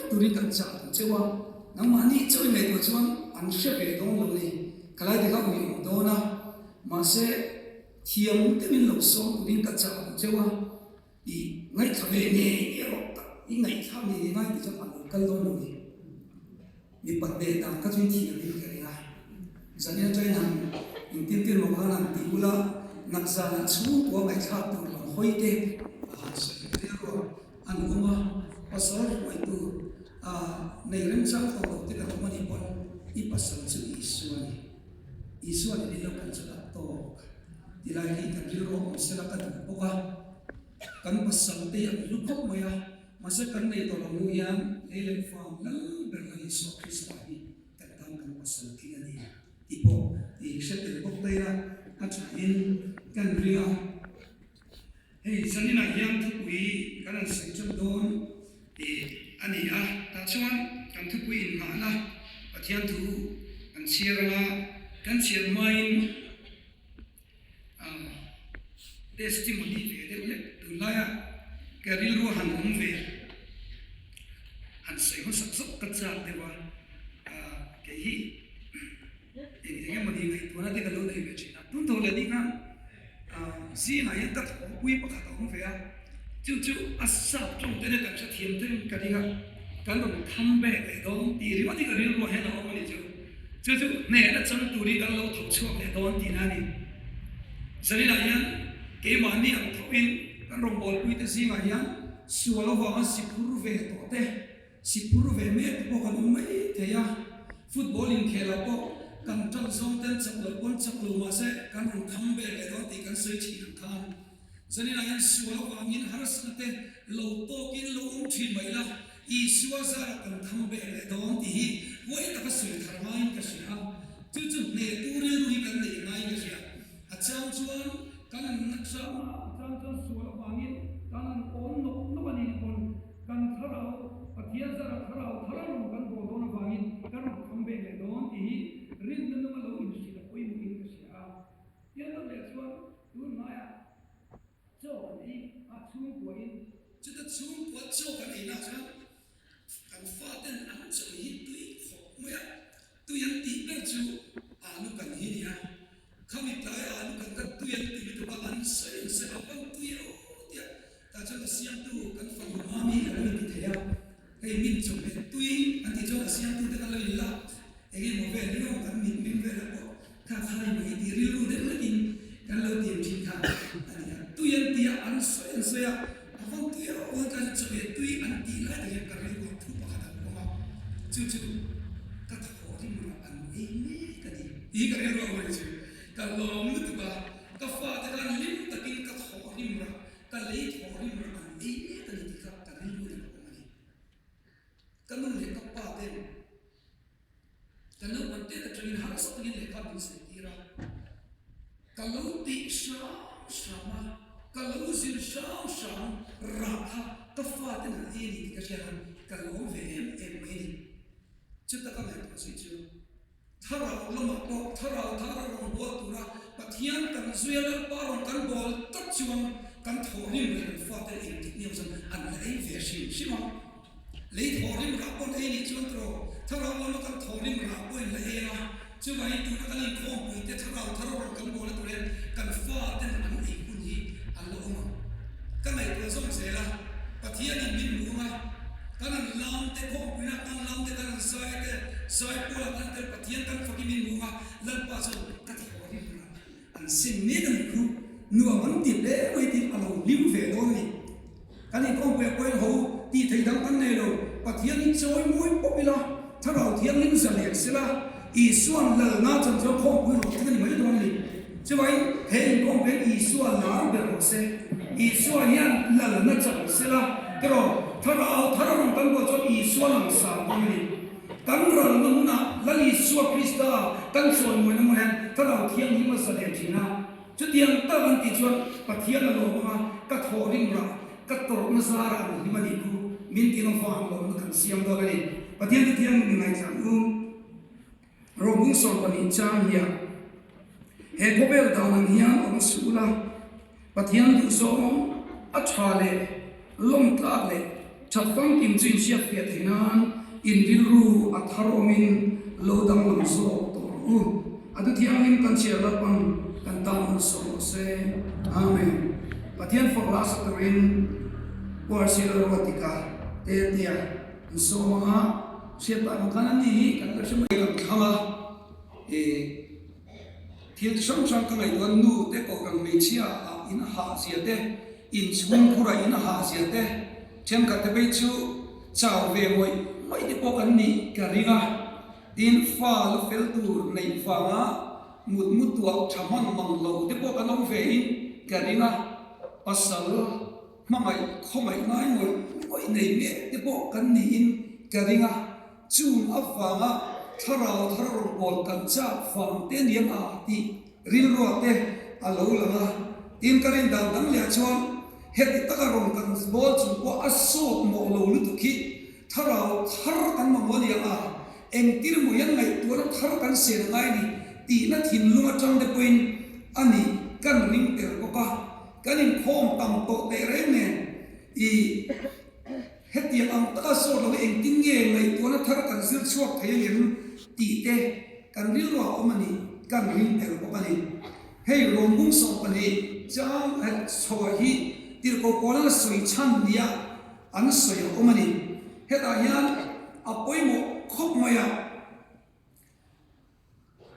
turin kan chah ang cheu a, nangmahni chauhin ngaihtuah chuan an hre ve dawn lo ni, khalai te kha ui awm dawn a, mahse thiam deuhin lo sawm turin ka chah ang cheu a, i ngaithla ve ngei ngei rawh tak, i ngaihthlak ngei ngei ngai ti chuan an lo kal dawn lo ni. Mipat leh dan kha chu i thiam in ka ring a, Zania chuan han engtin tin maw khan han ti ula, nak zanah chhungkua ngaihthlak tur lam hawi te a han sawi vel ruah an awm a, pasal hruaitu a nei remchang tawh lo te kan awm a nih pawn i pasal chu Isua a ni. Isua nen in lo kal chu a tawk tilai hi kan rilru a awm sela ka duh bawk a, kan pasal te hi an hlu khawp mai a. Mahse kan nei tawh lo hnu hian lei leh fam lal ber la Isua Krista hi kan tan kan pasal tling a ni tih pawh i hre tel bawk daih a, a thain kan ring a. Hei zaninah hian thupui kan han sawi chauh dawn tih a ni a, tah chuan kan thupui inngahna Pathian thu kan chhiar anga kan chhiar hmain, Testimony ve deuh lek tunlaia ka rilru han awm ve han sawi hmasak zawk ka chak deuh a, kei hi eng eng emawni ngaihtuahna te ka lo nei ve thin a, tun tho leh ni khan zingah hian ka thawhpui pakhat a awm ve a, chu chu a sap tawng te kan hrethiam thei ka ring a, kan rawn tham bek leh dawn tih ringawt hi ka rilruah hian a awm a ni chu. Chu chu hnehna chang turin kan lo tho chhuak leh dawn tihna a ni. Zaninah hian keimahni ang thoin kan rawngbawlpuite zingah hian sual avanga siphur ve tawh te, siphur ve mek te pawh kan awm mai thei a. Football inkhelah pawh kan tan zawng ten chak loh pawn chak lo mahse kan rawn kham vel leh dawn tih kan sawi thin ang khan. Zaninah hian sual avangin harsatna te lo tawkin lo awm thin mai la. Isua zarah kan tham ber leh dawn tih hi huai taka sawi thar ngaiin ka hria a, chu chu hnehtu rilru hi kan neih ngaiin ka hria. A chang chuan kan an na chang a, a chang chuan sual avangin kan an awn nawk nawk a ni pawn kan thlarau, Pathian zarah thlarau thar a rawn kan bawl dawn avangin kan rawn tham ber leh dawn tih hi rinna nunga lo inhrilh a pawimawhin ka hria a. Tiang deuh leh chuan tun hmaiah Chaw kan ei a chhungkuain. Chuta chhungkua chaw kan ei nah chuan kan faten an chaw hi tui khawp mai a, tui an tih ber chu alu kan hi nia. Khami tlai alu kan kha tui an ti lutuk a, an sawi an sawi a, van tui e aw tia tah chuan a siamtu kan fanu mami a lo inti thei a, hei min chawhmeh tui an tih chuan a siamtu te kan lo inlak eng emaw vel riau kan mitmeng velah pawh Kha khai mai tih rilru deuh hlekin kan lo tiam thin kha a ni a. Tui an ti a, an sawi an sawi a, a van tui erawh pawn ka chawhmeh tui an tih lai tak hian ka rilru ah thu pakhat an awm a, chu chu ka thaw rim rah an ei mek a ni. Tih ka rilru a awm a ni chu. Ka lawm lutuk a, ka fate khan hlim takin ka thaw rim rah, ka lei thaw rim rah an ei mek a ni tih kha ka rilru in a awm a ni. Ka nu leh ka pa ten Ka naupang te atangin harsa takin lehkha min zirtir a, ka lo tih hram hram a, ka lo zir hram hram rah kha ka faten an ei a ni tih ka hriat khan ka lawm ve em em mai a ni. Chuta ka ngaihtuah zui chu thlarau lamah pawh thlarau thar a rawn bual tura Pathian kan zuia Lalpa rawn kan bawl tak chuan kan thawhrim leh kan faten engtik ni awm chuan an la ei ve hrim hrim ang. Lei thawhrim rah pawn ei nih chuan tawh thlarau lama kan thawhrim rah pawh in la ei a, chuvangin tuna kan inkhawmpui te thlarau thar rawn kan bawl a tur hian kan fa ten an ei hun hi an la awm ang. Ka ngaihtuah zawng zel a, Pathianin min hmuh ang a, kan an lam te khawmpuina kan lam te kan an zai te zai pawlah kan tel Pathian kan fakin min hmuh ang a, Lalpa chuan ka thawhrim rah An sim mek a nih khu, nuam an ti hle mai tih a lo hlim ve dawn a ni. Kan inkhawmpui a pawi ho tih theih dang kan nei lo, Pathian hi chawi mawi pawp ila, Thlarau Thianghlim zalian sela, Isua'n lalna chan chuan khawmpui rawh tih a ni mai dawn a ni. Chuvangin he inkhawmpui hian Isua lar ber rawh se, Isua hian lalna chan sela, tiraw Thlarau thar a rawn kan buai chuan Isua langsar dawn a ni. Kan ralna hmunah Lal Isua Krista kan chawimawi na hmun hian Thlarau Thianghlim a zalen thin a. Chutiang tak an tih chuan Pathian a lawm ang a, ka thawhrim rah, ka tawrhna zarah an hlim a nih khu min ti ang vang lawmna kan siam dawn a ni. Pathian chu thianghlim i ngaihthlang u. Rawhbung 12 chang hian he khawvel dan ang hian awm suh ula, Pathian duhzawng a tha leh lawmtlak leh. That famkim chu inhriat fiah theih nan in rilru a thar awmin lo danglam zawk tawh rawh u. A thu thianghlim kan chhiar Lalpan kan tan hun sawm rawh se. Amen. Pathian fak la sa turin Puarsi Lalruatika te tia an sawm ang a, hriat tak ang khan an ni hi kan la hre mai kan thlang a, i thil chi hrang hrang ka ngaihtuah nu te kohhran hmeichhia ah in hah zia te, inchhung khur ah in hah zia te, thenkhat te phei chu chau ve ngawih ngawih te pawh kan nih ka ring a. Tin, fa lu fel tur neih vanga mut mu tuah tha hman mang lo te pawh kan awm ve in ka ring a, pasal hmangaih khawngaih ngai ngawih ngawih nei mek te pawh kan niin ka ring a, chung avanga thlarau thar rawnbawl kan chak vang te aniang a tih rilruah te a lo lang a. Tin, ka rin dan dang leh chuan heti taka rawn kan bawl chung pawh a sawt mawh lo lutuk hi Thlarau thar kan mamawh ania a, engtir maw hian ngaihtuahna thar kan sian a ngai ni tihna thinlung atang te pawhin a ni kan ring tel bawk a, kan inkhawm tam tawh teh reng nen i hetiang ang taka sawt lo hi engtin nge ngaihtuahna thar kan zir chhuak thei a ngem tih te kan rilruah a awm a ni kan ring tel bawk a ni. Hei rawngbung 12 chang chhoah hi tirhkoh pawlana sawi chhan nia An sawi a awm a ni. Hetah hian a pawimawh khawp mai a,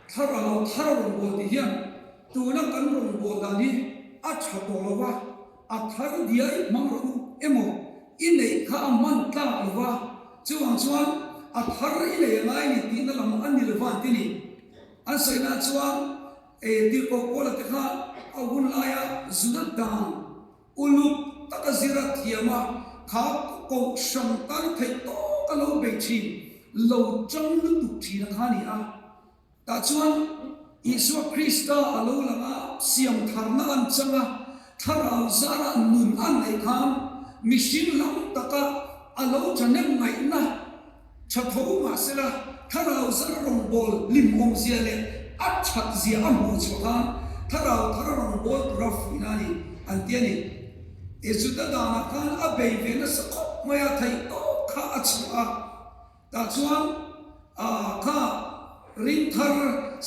thlarau thar rawngbâwl tih hian tuna kan rawngbâwl dan hi a tha tawh lo va, a thar diai hmang rawh u emaw i neih kha a hman tlak lo va, chuvang chuan a thar i nei a ngai ni tihna lam a ni lo va an ti ni. An sawina chuan tirhkoh Paula te kha a hun laia Juda dan Uluk taka zir a thiam a, kha kohhran tan theih tawk a lo bei thin, lo chang lutuk thin a kha a ni a. Tah chuan Isua Krista a lo lang a, siam tharna an chang a, thlarau zara nun an neih khan mihring lam taka a lo thahnem ngaihna tha tho mahsela thlarau zara rawngbâwl hlimawmzia leh a thatzia a hmuh chhuah khan thlarau thar rawngbâwl tura fuihna a ni an ti a ni. I Juda danah khan a bei ve nasa khawp mai a, theih tawk kha a chhuah a. Tah chuan kha ringthar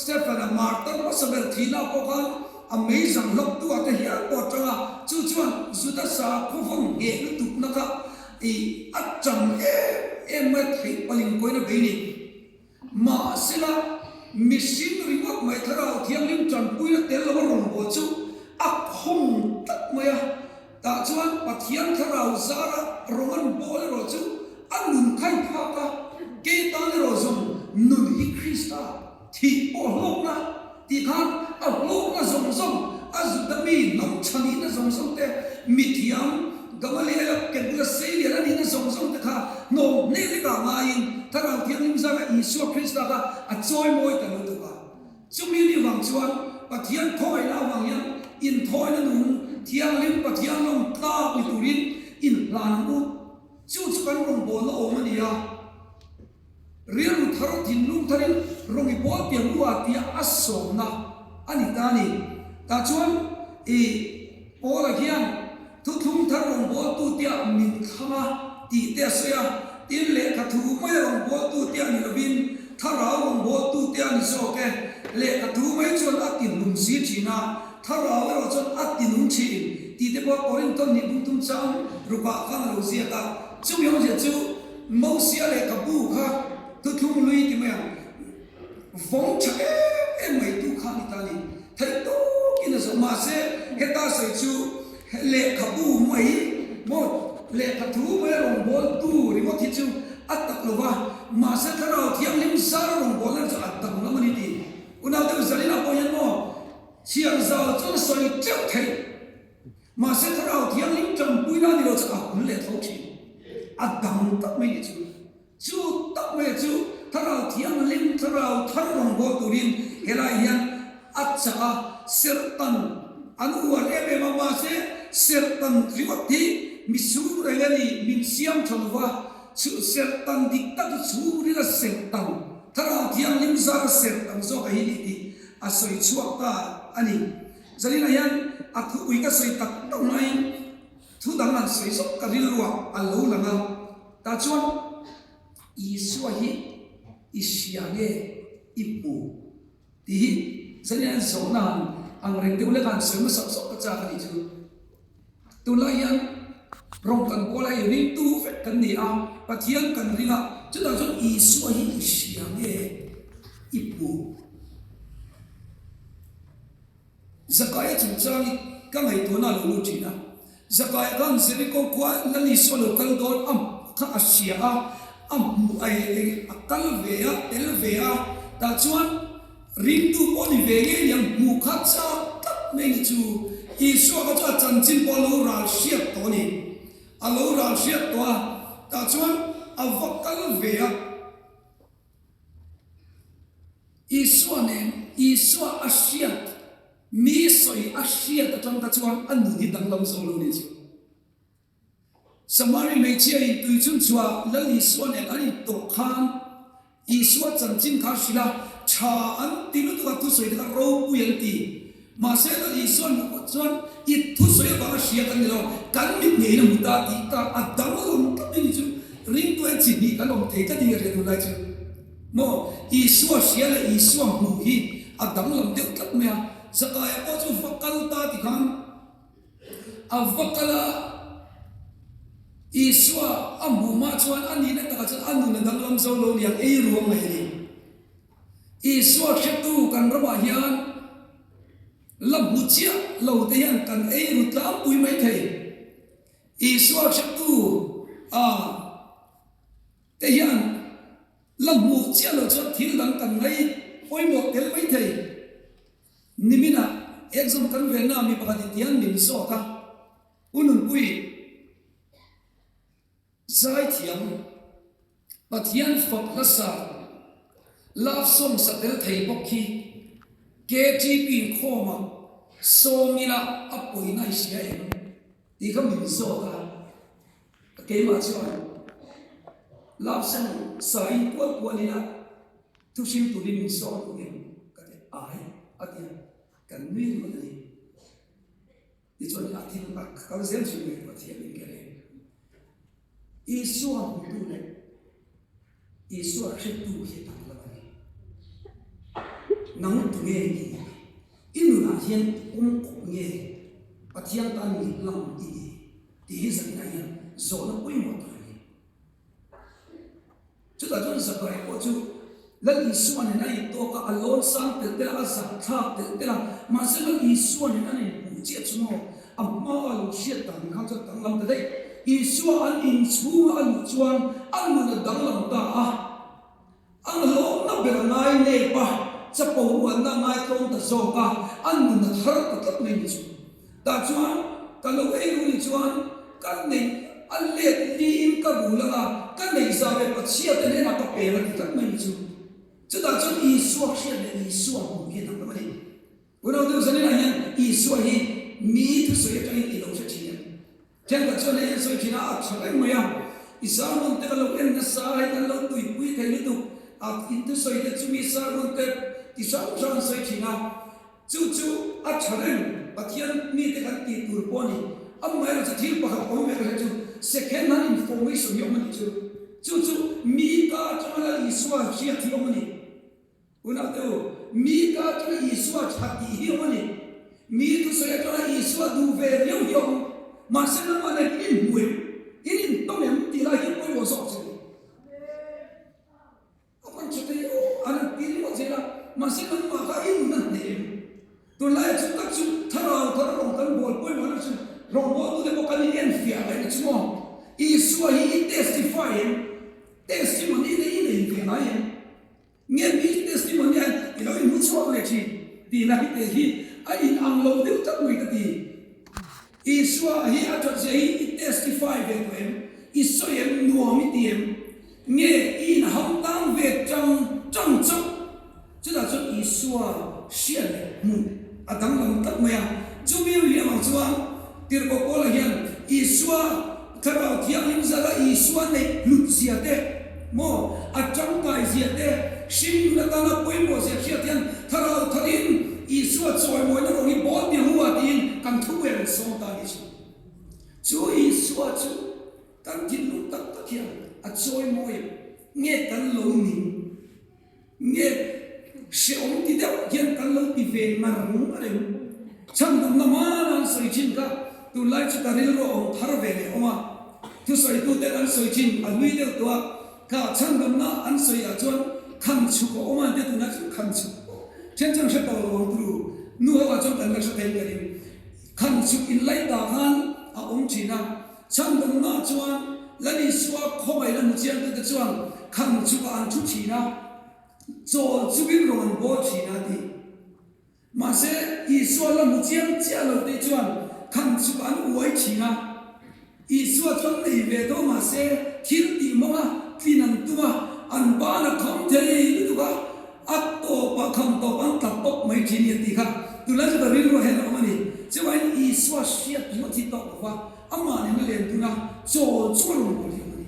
Stephen-a martar hmasa ber thihna pawh khan a meizang hlawktu ah te hial pawh a tang a, chu chuan Juda sakhaw ngheh lutukna kha i a chang em em mai a, theih paling pawhin a bei ni. Mahsela, mihring ringawt mai Thlarau Thianghlim tanpuina tel lo a rawngbâwl chu a khawng tlat mai a. Tah chuan Pathian Thlarau zara rawng an bawl erawh chu a nun kha i phak a, kei tan erawh zawng nun hi Krista thih pawh hlawkna tih khan a hlawkna zawng zawng, a Juda mi hnam chhanihna zawng zawng te, mithiam Gamaliela ke bula seilian a nihna zawng zawng te kha hnawm hneh lekah ngaiin Thlarau Thianghlim zara Isua Krista kha a chawimawi ta lutuk a. Chumi ni vang chuan Pathian khawngaihna avang hian inthawina nung thianghlim Pathian lawng tlak ni turin inhlan ang u. Chu chu kan rawngbawlna awm a ni a. Rilru thar thinlung tharin rawng i bawl piang u a tia a sawmna a ni ta a ni. Tah chuan i Paula hian thuthlung thar rawngbawltu tia min thlang a tih te a sawi a, tin lehkha thu mai a rawngbawltu tia ni lovin thlarau rawngbawltu tia a ni zawk e. Lehkha thu mai chuan a ti hlum si thin a, thlarau erawh chuan a ti nung thin tih te pawh Korinthon nih bung tum chang rukah khan a lo ziak a. Chumi awmzia chu Mosia lehkhabu kha thuthlung lui ti mai ang. Vawng tha em em mai tu kha ni ta ni. Theih tawkin a zawh. Mahse, heta sawi chu lehkhabu mai maw, lehkha thu mai a rawngbawltu ringawt hi chu a tak lo va. Mahse, Thlarau Thianghlim zar a rawngbawlna chu a danglam a ni tih Unau deuh Zalina pawh hian maw chhiar zau chuan a sawi teuh theih. Mahse, Thlarau Thianghlim tanpuina a ni lo chu a hul leh tho thin. A dang tak mai ni chu. Chu tak mai chu Thlarau Thianghlim, Thlarau thar rawngbâwl turin helai hian a chak a, serhtan an uar em em a, mahse serhtan ringawt hi mi chhungrel a ni, min siam tha lo va, chu serhtan dik tak chu chhungrila serhtan, Thlarau Thianghlim zara serhtan zawk a hi ni tih a sawi chhuak ta a ni. Zaninah hian a thupui ka sawi tak tak hmain thu dang an sawi zawk ka rilruah a lo lang a. Tah chuan Isua hi i hria nge i hmu tih hi zanin an zawhna han ang reng deuh lek a han sawi hmasak zawk ka chak a nih chu. Tunlai hian rawng kan kawl a i ringtu vek kan ni a, Pathian kan ring a, chutah chuan Isua hi i hria nge i hmu? Zakaia chungchang hi ka ngaihtuahna a lo lut thin a. Zakaia khan Jeriko khua Lal Isua lo kal dawn a kha a hria a, a hmuh a a kal ve a, tel ve a, tah chuan ringtu pawh ni ve ngei niang hmuh kha chak tlat mai ni chu. Isua kha chu a chanchin pawh a lo ral hriat tawh a ni. A lo ral hriat tawh a, tah chuan a va kal ve a. Isua nen Isua a hriat, mi sawi a hriat atang kha chuan a nun hi danglam zo lo ni chu. Samari hmeichhia in tui chhun chhuah Lal Isua nen an intawh khan Isua chanchin kha a hrilh a, tha an ti lutuk a, thusawi te kha ropui an ti. Mahse Lal Isua hmuh pawh chuan i thusawi avanga hria kan ni lo, kan mit ngeiin a hmu ta tih ta a danglam tlat mai ni chu. Ringtu hian chi hnih kan awm thei tlat in ka hria tunlai chu. Maw? Isua hria leh Isua hmuh hi a danglam deuh tlat mai a. Zakaia pawh chu va kal ta ti khan a va kal a, Isua a hmuh mah chuan a nihna takah chuan a nun a danglam zo lo niang ei ruang mai a ni. Isua hretu kan ramah hian la hmu chiah lo te hian kan ei ru tlangpui mai thei. Isua hretu a Te hian la hmuh chiah loh chuan thil dang kan ngai pawimawh tel mai thei. Niminah exam kan venna mi pakhat in tihian min zawk a, U Nunpui, Zaithiam, Pathian fak hlasa, love song sa tel thei bawk hi KTP inkhawmah sawm ila a pawina i hria em? Tih kha min zawk a. Keimah chuan love song sa in kual kual ila thu hrim turin min sawm duh em ka ti ai a ti a, kan nui ringawt a ni. Tichuan a thil a kal zel chu ngaihtuah thiam in ka reng. Isua hmutu leh Isua hretu hi danglam a ni. Nang tunge i nih? I nunah hian kawng kawp nge Pathian tan mihlang i nih? Tih hi zaninah hian zawhna pawimawh tak a ni. Chutah chuan Zakaria pawh chu Lal Isua nen a intawk a, a lawn sang telh telh a, a zah thlak telh telh a, mahse Lal Isua nen an inhmuh chiah chu maw a hma a lo hriat dan kha chuan danglam ta daih. Isua an inchhunga a luh chuan a nun a danglam ta a. A hlawkna ber a ngai nep a, chapo uanna a ngai tlawm ta zawk a, a nun a thar ta tlat mai ni chu. Tah chuan ka lo ei ru ni chuan ka neih a let liin ka rul ang a, ka neih zah leh Pathian te hnenah ka peng a ti tlat mai ni chu. Chutah chuan Isua hriat leh Isua hmuh hi a dang lam a ni. Unau deuh zaninah hian Isua hi mi thusawi atangin i lo hre thin em? Thenkhat chuan hei an sawi thin a, a tha reng mai a, i sermon te ka lo en nasa a, hei kan lo tuipui thei lutuk a, in thusawi te chumi sermon te ti hrang hrang an sawi thin a, chu chu a tha reng, Pathian mite kan tih tur pawh a ni. Amaherawhchu chu thil pakhat awm ve ka hre chu second hand information hi awm a nih chu, chu chu mi ka atanga Lal Isua hriat hi awm a ni. Unau te u, mi ka atanga Isua tha tih hi awm a ni. Mi thusawi atanga Isua duh ve riau hi awm. Mahse nangmah nen in inhmu em? In intawng em? Tih lai hi pawimawh zawk che ni. A van tha thei aw, an han ti ringawt zel a, mahse nangmah kha i nun a hneh em? Tunlaiah chu tak chu thlarau thar rawng kan bawl pawimawh na chu rawngbawltute pawh kan in enfiah ngaihna chu maw? Isua hi i testify em? Testimony te i nei ve ngai em? Nge mi testimony a i lo inhmu chhuak leh thin tih na hi te hi a in ang lo deuh tlat mai ka ti. Isua hi a that zia hi i testify ve tawh em? I sawi em? Nuam i ti em? Nge i in hau tang ve tang tang chauh? Chutah chuan Isua hria leh hmuh a danglam tlat mai a. Chumi ri avang chuan Tirhkoh Paula hian Isua Thlarau Thianghlim zala Isua neih hlut zia te maw, a tangkai zia te, hringnun atana pawimawh zia hriat hian Thlarau tharin Isua chawimawina rawng hi bawl ti hua tiin kan thu ber an sawm ta a nih chu. Chu Isua chu kan thinlung tak tak hian. A chawimawi em? Nge kan lo ning? Nge hrehawm ti deuh hian kan lo ti ve ngar ngar em? Chhandamna hmana an sawi thin kha tunlai chu ka rilru a awm thar ve leh awm a. Thusawituten an sawi thin a hlui deuh tawh a, kha chhandamna an sawi ah chuan khan chhuk a awm a tia tunlai chu khan chhuk pawh then chuan hre tawh lo ang turu nu ho ah chuan kan la hre thei ka ring. Khan chhuk inlaih ta khan a awm thin a. Chhandamna chuan Lal Isua khawngaihna hmu chiangtute chuan khan chukah an thu thin a, chawl chungin rawn an bawl thin a ti. Mahse, Isua la hmu chiang chiah lote chuan khan chukah an uai thin a. Isua chuan nei ve tho mahse thil tih mawnga tlin an tum a, an ban a kham thei lutuk a, A tawpah kham tawp an tla pawp mai thin i a ti kha. Tunlai chu ka rilruah hian a awm a ni. Chuvain Isua hriat ringawt hi tawk lova amah nen a len dun a, chawl chu a rawn bawl hi awm a ni.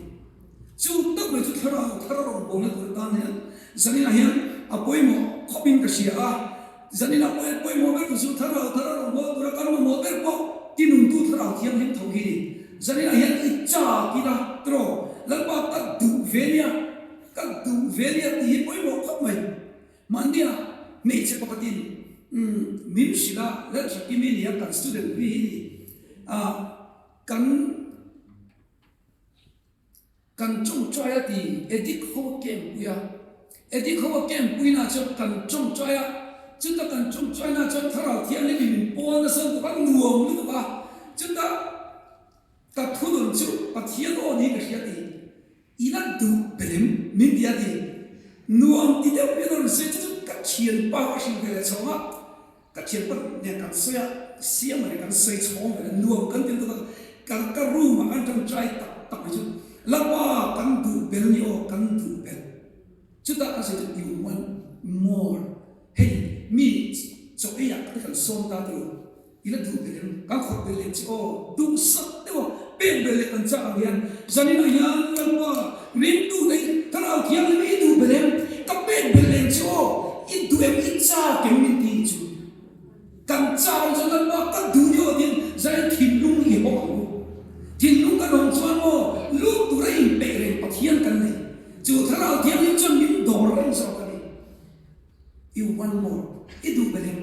Chu tak mai chu thlarau thar a rawn bawlna tur atan hian zaninah hian a pawimawh khawpin ka hria a. Zaninah pawimawh ber tur chu thlarau thar a rawn bawl tura kan mamawh ber pawh tinungtu thlarau thianghlim tho hi ni. Zaninah hian i chak ila tiraw Lalpa ka duh ve nia. Ka duh ve nia tih hi pawimawh khawp mai. Mahnia hmeichhe pakhatin min hrilh a, Lalthakimi nia kan student hlui hi ni a, kan kan tawngtai a ti Edik ho a camp pui a, Edik ho a camp pui na chuan kan tawngtai a, chuta kan tawngtai na chuan Thlarau Thianghlim in min pawl nasa lutuk a, nuam lutuk a, chuta ka thunun chu Pathian aw niin ka hria ti. I la duh belem min ti a ti. Nuam ti deuh hian a rawn sawi chu chu ka thianpa ka hrilh ve leh chhawng a, ka thianpa nen kan sawi a, siam nen kan sawi chhawng ve leh nuam kan ti lutuk a, ka ka room ah kan tangtai tak tak mai chu Lapa kan duh bel ni aw kan duh bel. Chutah ka sawi chu you want more hei mi chaw ei ah te kan sawm ta tilo. I la duh belh em? Kan khawrh belh leh che aw. Duhsak deuh a, pek belh leh kan chak ang hian zaninah hian Lalpa ringtu te hi Thlarau Thianghlim i duh belh em? Ka pek belh leh che aw. I duh em? I chak em? Min ti chu. Kan chak ang chuan Lalpa ka duh ni aw tiin zanin thinlung i hawk ang u. Thinlung kan awm chuan maw lut tura inpeih reng Pathian kan nei. Chu Thlarau Thianghlim chuan min dawr reng zawk a ni. You want more? I duh belh em?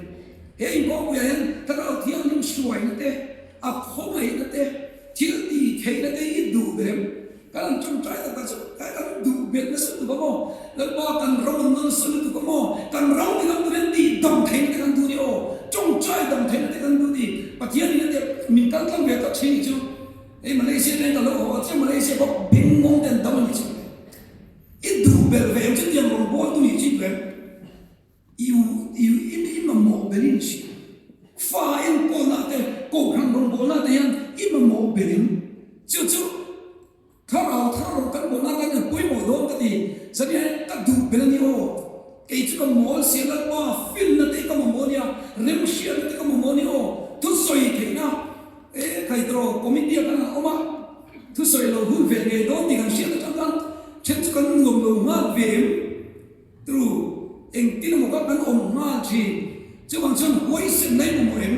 He inkhawmpuiah hian Thlarau Thianghlim hruaina te, a khawngaihna te, thil tih theihna te i duh belh em? Kan han tawngtai tak tak chu kan duh belh nasa lutuk a maw? Lalpa kan ro an nasa lutuk a maw? Kan ro ti lam turin tih dam theihna te kan duh ni aw? Tawngtai dam theihna te kan duh ni? Pathian in a teh min kal tlang ve tak thin hi chu hei Malaysia atangin ka lo haw a chiah Malaysia pawh bengngawng te an dam a nih chu. I duh belh ve em chutiang rawn bawl tu nih chip reng i u i i i mamawh belh in hria. Fa enkawlna te kohhran rawn bawlna te hian i mamawh belh in chu chu thlarau thar rawn kan bawlna tan hian pawimawh dawn ka ti. Zan hian ka duh belh a ni aw. Kei chu ka mawl sia Lalpa finna te ka mamawh nia, remhriatna te ka mamawh nia aw. Thusawi theihna e khaitawh committee ah kan han awm a. Thusawi lo hun ve ngei dawn tih kan hriat atang khan then chu kan nuam lo nghal ve em? True, engtin emaw kha kan awm nghal thin. Chuvang chuan huaisen na i mamawh em?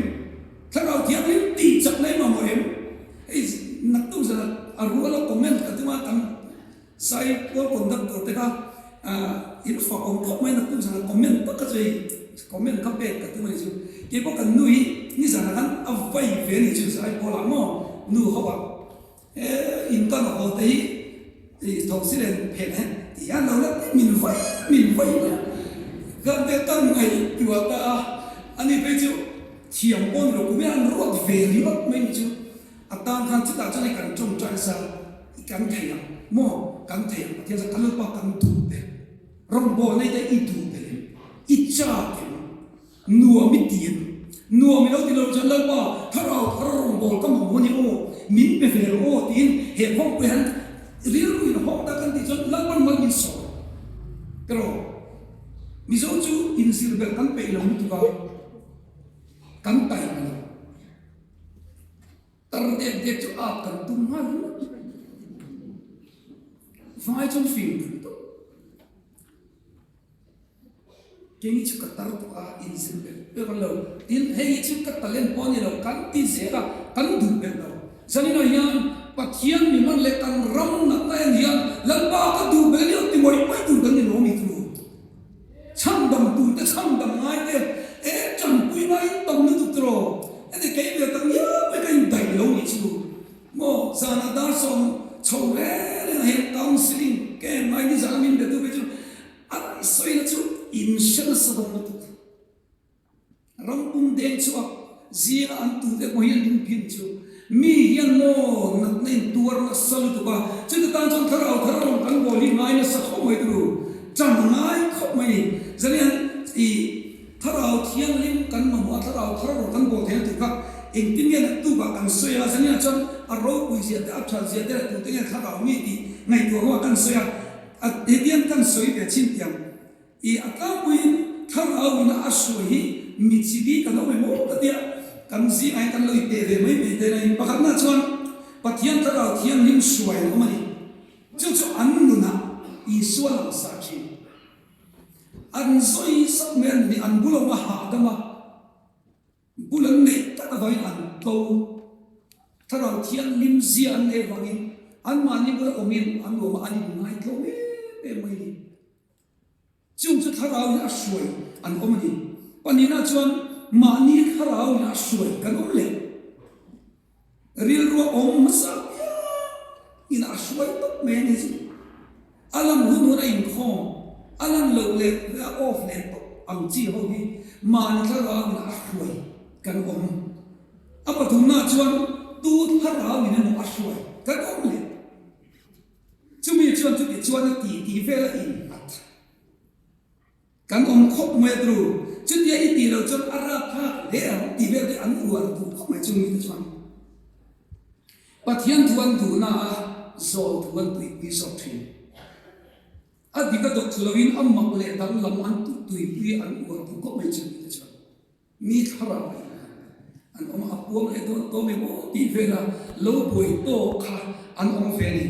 Thlarau Thianghlim tih chak na i mamawh em? Hei naktuk zan a ruala comment ka tum a, kan sai pawl conductor te kha in fak awm khawp mai naktuk zan a comment tak kha chu hei comment kha pek ka tum a ni chu. Keipawh kan nu hi nizanah khan a vai ve a ni chu sai pawlah maw nu ho ah he in kan haw te hi i tho si len phen he ti hian lo la min vai min vai mai a kan te kan ngaihtuah ta a ani phei chu thiam pawh ni lo kum hian an ruat ve ringawt mai ni chu a tan khan chutah chuan hei kan tawngtai sa kan thei ang maw kan thei ang Pathian chuan kan lalpa kan duh ber rawngbawlna hi te i duh ber em i chak em Nuam i ti em? Nuam i lo ti lo chuan Lalpa, Thlarau thar rawngbâwl ka mamawh a ni aw, min pe ve rawh aw tiin he khawngpui hian rilru in hawk ta kan tih chuan Lalpan mal min sawi ka rawh. Mizo chu inzir belh kan peih lo lutuk a, kan taima lo. Tar dek dek chu ap kan tum nghal ringawt. Vai chuan fing kan tum. Kei hi chu ka tar tawh a, inzir belh belh kan lo. Tin, hei hi chu ka talent pawh a ni lo, kan ti zel a, kan duh belh lo. Zaninah hian. Pathian mi man leh kan ram natna en hian Lalpa ka duh bel aniang ti mawih mawih tur kan ni lo mi chu. Chhandam tur te chhandam ngai te e tanpui ngai in tam lutuk tiraw heti kei ve tak ngiau mai ka indaih lo nih chu maw zanah dar sawm chho reng reng ah hian counselling camp ngai ni zan a min betu phei chu a sawina chu in hre nasa dawn lutuk. Ram pum deng chhuak zinga an tute pawh hian ding phin chu mi hian maw natna in tuar nasa lutuk a, chuti tan chuan thlarau thar rawn kan bawl hi ngai nasa khawp mai turu chan ngai khawp mai ni. Zanian i thlarau thianghlim kan mamawh a, thlarau thar rawn kan bawl theihna tur kha engtin nge naktukah kan sawi a, zaniah chuan a ropui zia te a that zia te leh tute nge thlarau mi tih ngaihtuah ruah kan sawi a, hetiang kan sawi ve chin tiang. I a tlangpuiin thlarau ina a hruai hi mi chi bik an awm em aw ka tia kan zingah hian kan lo inteh ve mai mai te nain pakhatna chuan Pathian thlarau thianghlim hruai an awm a ni. Chu chu an nunah Isua langsar thin. An zawi sak mai an ni, an bul awm a hahdam a. Bul an neih tak avangin an tlo. Thlarau thianghlim zia an neih avangin anmahni bula awmin an nuam a, an inngaitlo em em mai a ni. Chung chu thlarauin a hruai an awm a ni. Pahnihna chuan mahni thlarauin a hruai kan awm leh. Rilrua awm hmasa piangin a hruai tawp mai a ni chu. A lan hun hun a inkhawm, a lan loh leh a off leh tawp ang chi ho hi mahni thlarauin a hruai kan awm. A pathumna chuan tu thlarauin emaw a hruai kan awm leh. Chumi chuan chuti chuan a ti tih vel a innghat. Kan awm khawp mai a tru. Chutia i tih loh chuan a rap thlak hle ang tih vel te an uar duh khawp mai chung mite chuan. Pathian thu an duhna a zawl thu an tuipui zawk thin. A dik a dawk thlu loin a mak leh danglam an tuipui an uar duh khawp mai chung mite chuan. Mi thlarau a innghat an awm a, a puang leh dawn tawm em aw tih vela lo buai tawk kha an awm ve a ni.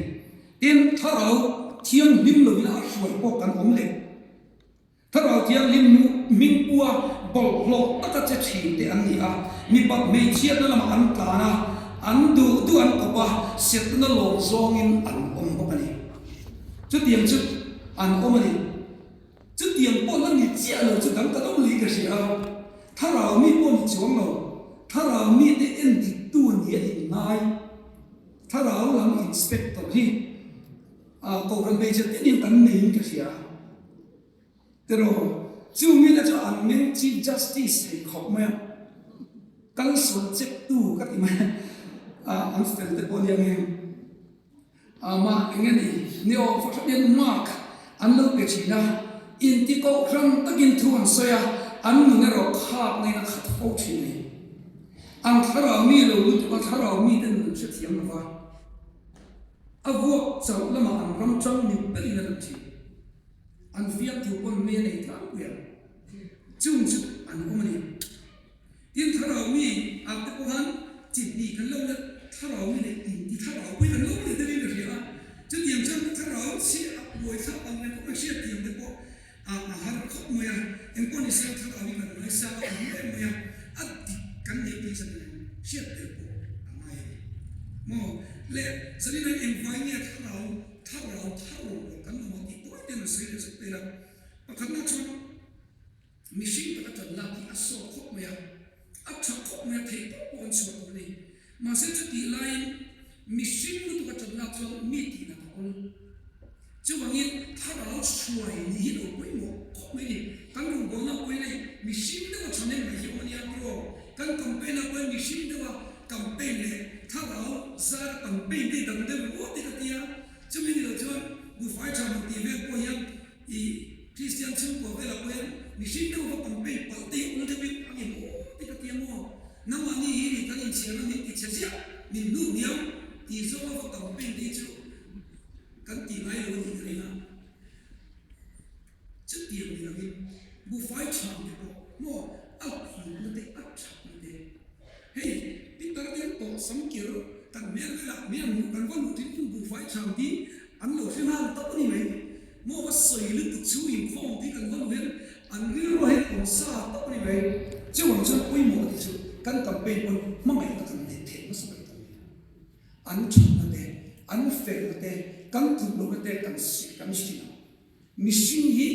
Tin, thlarau thianghlim lovin a hruai pawh kan awm leh. Thlarau thianghlim nu hming pua bawlhhlawh taka che thin te an ni a, mipat hmeichhiatna lamah an tlan a, an duh duh an kawp a, setna lawm zawngin an awm bawk a ni. Chutiang chu an awm a ni. Chutiang pawh la ni chiah lo chu dang kan awm leh ka hria a, thlarau mi pawh ni chuang lo, thlarau mite en dik tu nia inngai, thlarau lam inspector hi Kohhran hmeichhe tinin kan neiin ka hria a, tiraw chu mite chu an meng Chief Justice thei khawp mai a, kal sual check tu ka ti mai a, an fel te pawh nia nge. Amah eng nge ni? Ni awm fahran hian mark an lo pe thin a, inti kohhran takin thu an sawi a, an nun erawh khak neiin a khat fo thin a ni. An thlarau mi lo lutuk a, thlarau mite nun an hrethiam lo va, a vuak chauh lamah an ram chang ni berin a lang thin. An fiamthu pawn mei a nei tlangpui ang. Chung chu an awm a ni. Tin, thlarau mi ah te pawh khan chi hnih kan lo la, thlarau mi leh in ti thlarau pawhin kan lo leh deuhin ka hria a. Chutiang chuan thlarau chhiah a buai thlak ang reng khawp mai, hriatthiam te pawh a har khawp mai a. Engpawh ni se thlarau hi kan ngaisang a awm em mai a, a dik kan neih tih zan in hriat tel pawh a ngai a ni. Maw? Le, zanin hian engvai nge thlarau thlarau thar rawh kan awm ang tih tawi ten an sawi leh zet vel a. Pakhatna chuan. Mihring taka ṭan lak hi a sawt khawp mai a, a ṭha khawp mai a, theih tawp pawh an chhuah tur a ni. Mahse chutih laiin mihring lutuka ṭan lak chuan mi tihna a awl. Chuvangin thlarau hruai nih hi lo pawimawh khawp mai a ni. Kan rawngbawlna pawhin hei mihring deuha ṭhahnem mai hi awm a nia tiraw? Kan campaign ah pawhin mihring deuha campaign leh thlarau zara campaign te hi dang deuh ruat hi ka ti a. Chumi ni lo chuan buhfai ṭha man tih vel pawh hian I Kristian chhungkua velah pawh hian mihring deuh va campaign palh te hi awm deuhin a ngem aw ti ka ti a maw? Nangmahni hi ni kan inchhiarna min ti chhe ziah, min hnuk hniam tih zawnga va campaign te hi chu kan ti ngai lo a nih ka ring a. Chutiang ni lovin buhfai chhang te pawh maw a hlutna te a thatna te hei pitar te an tawh sam kir kan hmel velah mi an hmuh kan va luh thin in buhfai chhang hi an lo hre nghal tawp a ni mai. Maw va sawi lutuk chu inkhawm tih kan va luh hian an rilru hian awm sa tawp a ni mai. Chuvang chuan pawimawh tih chu kan campaign pawn hmangaihna kan neih theih hmasa ber ta mai a. An thatna te. An fel te, kan tluk lohna te kan kan hrilh ang. Mihring hi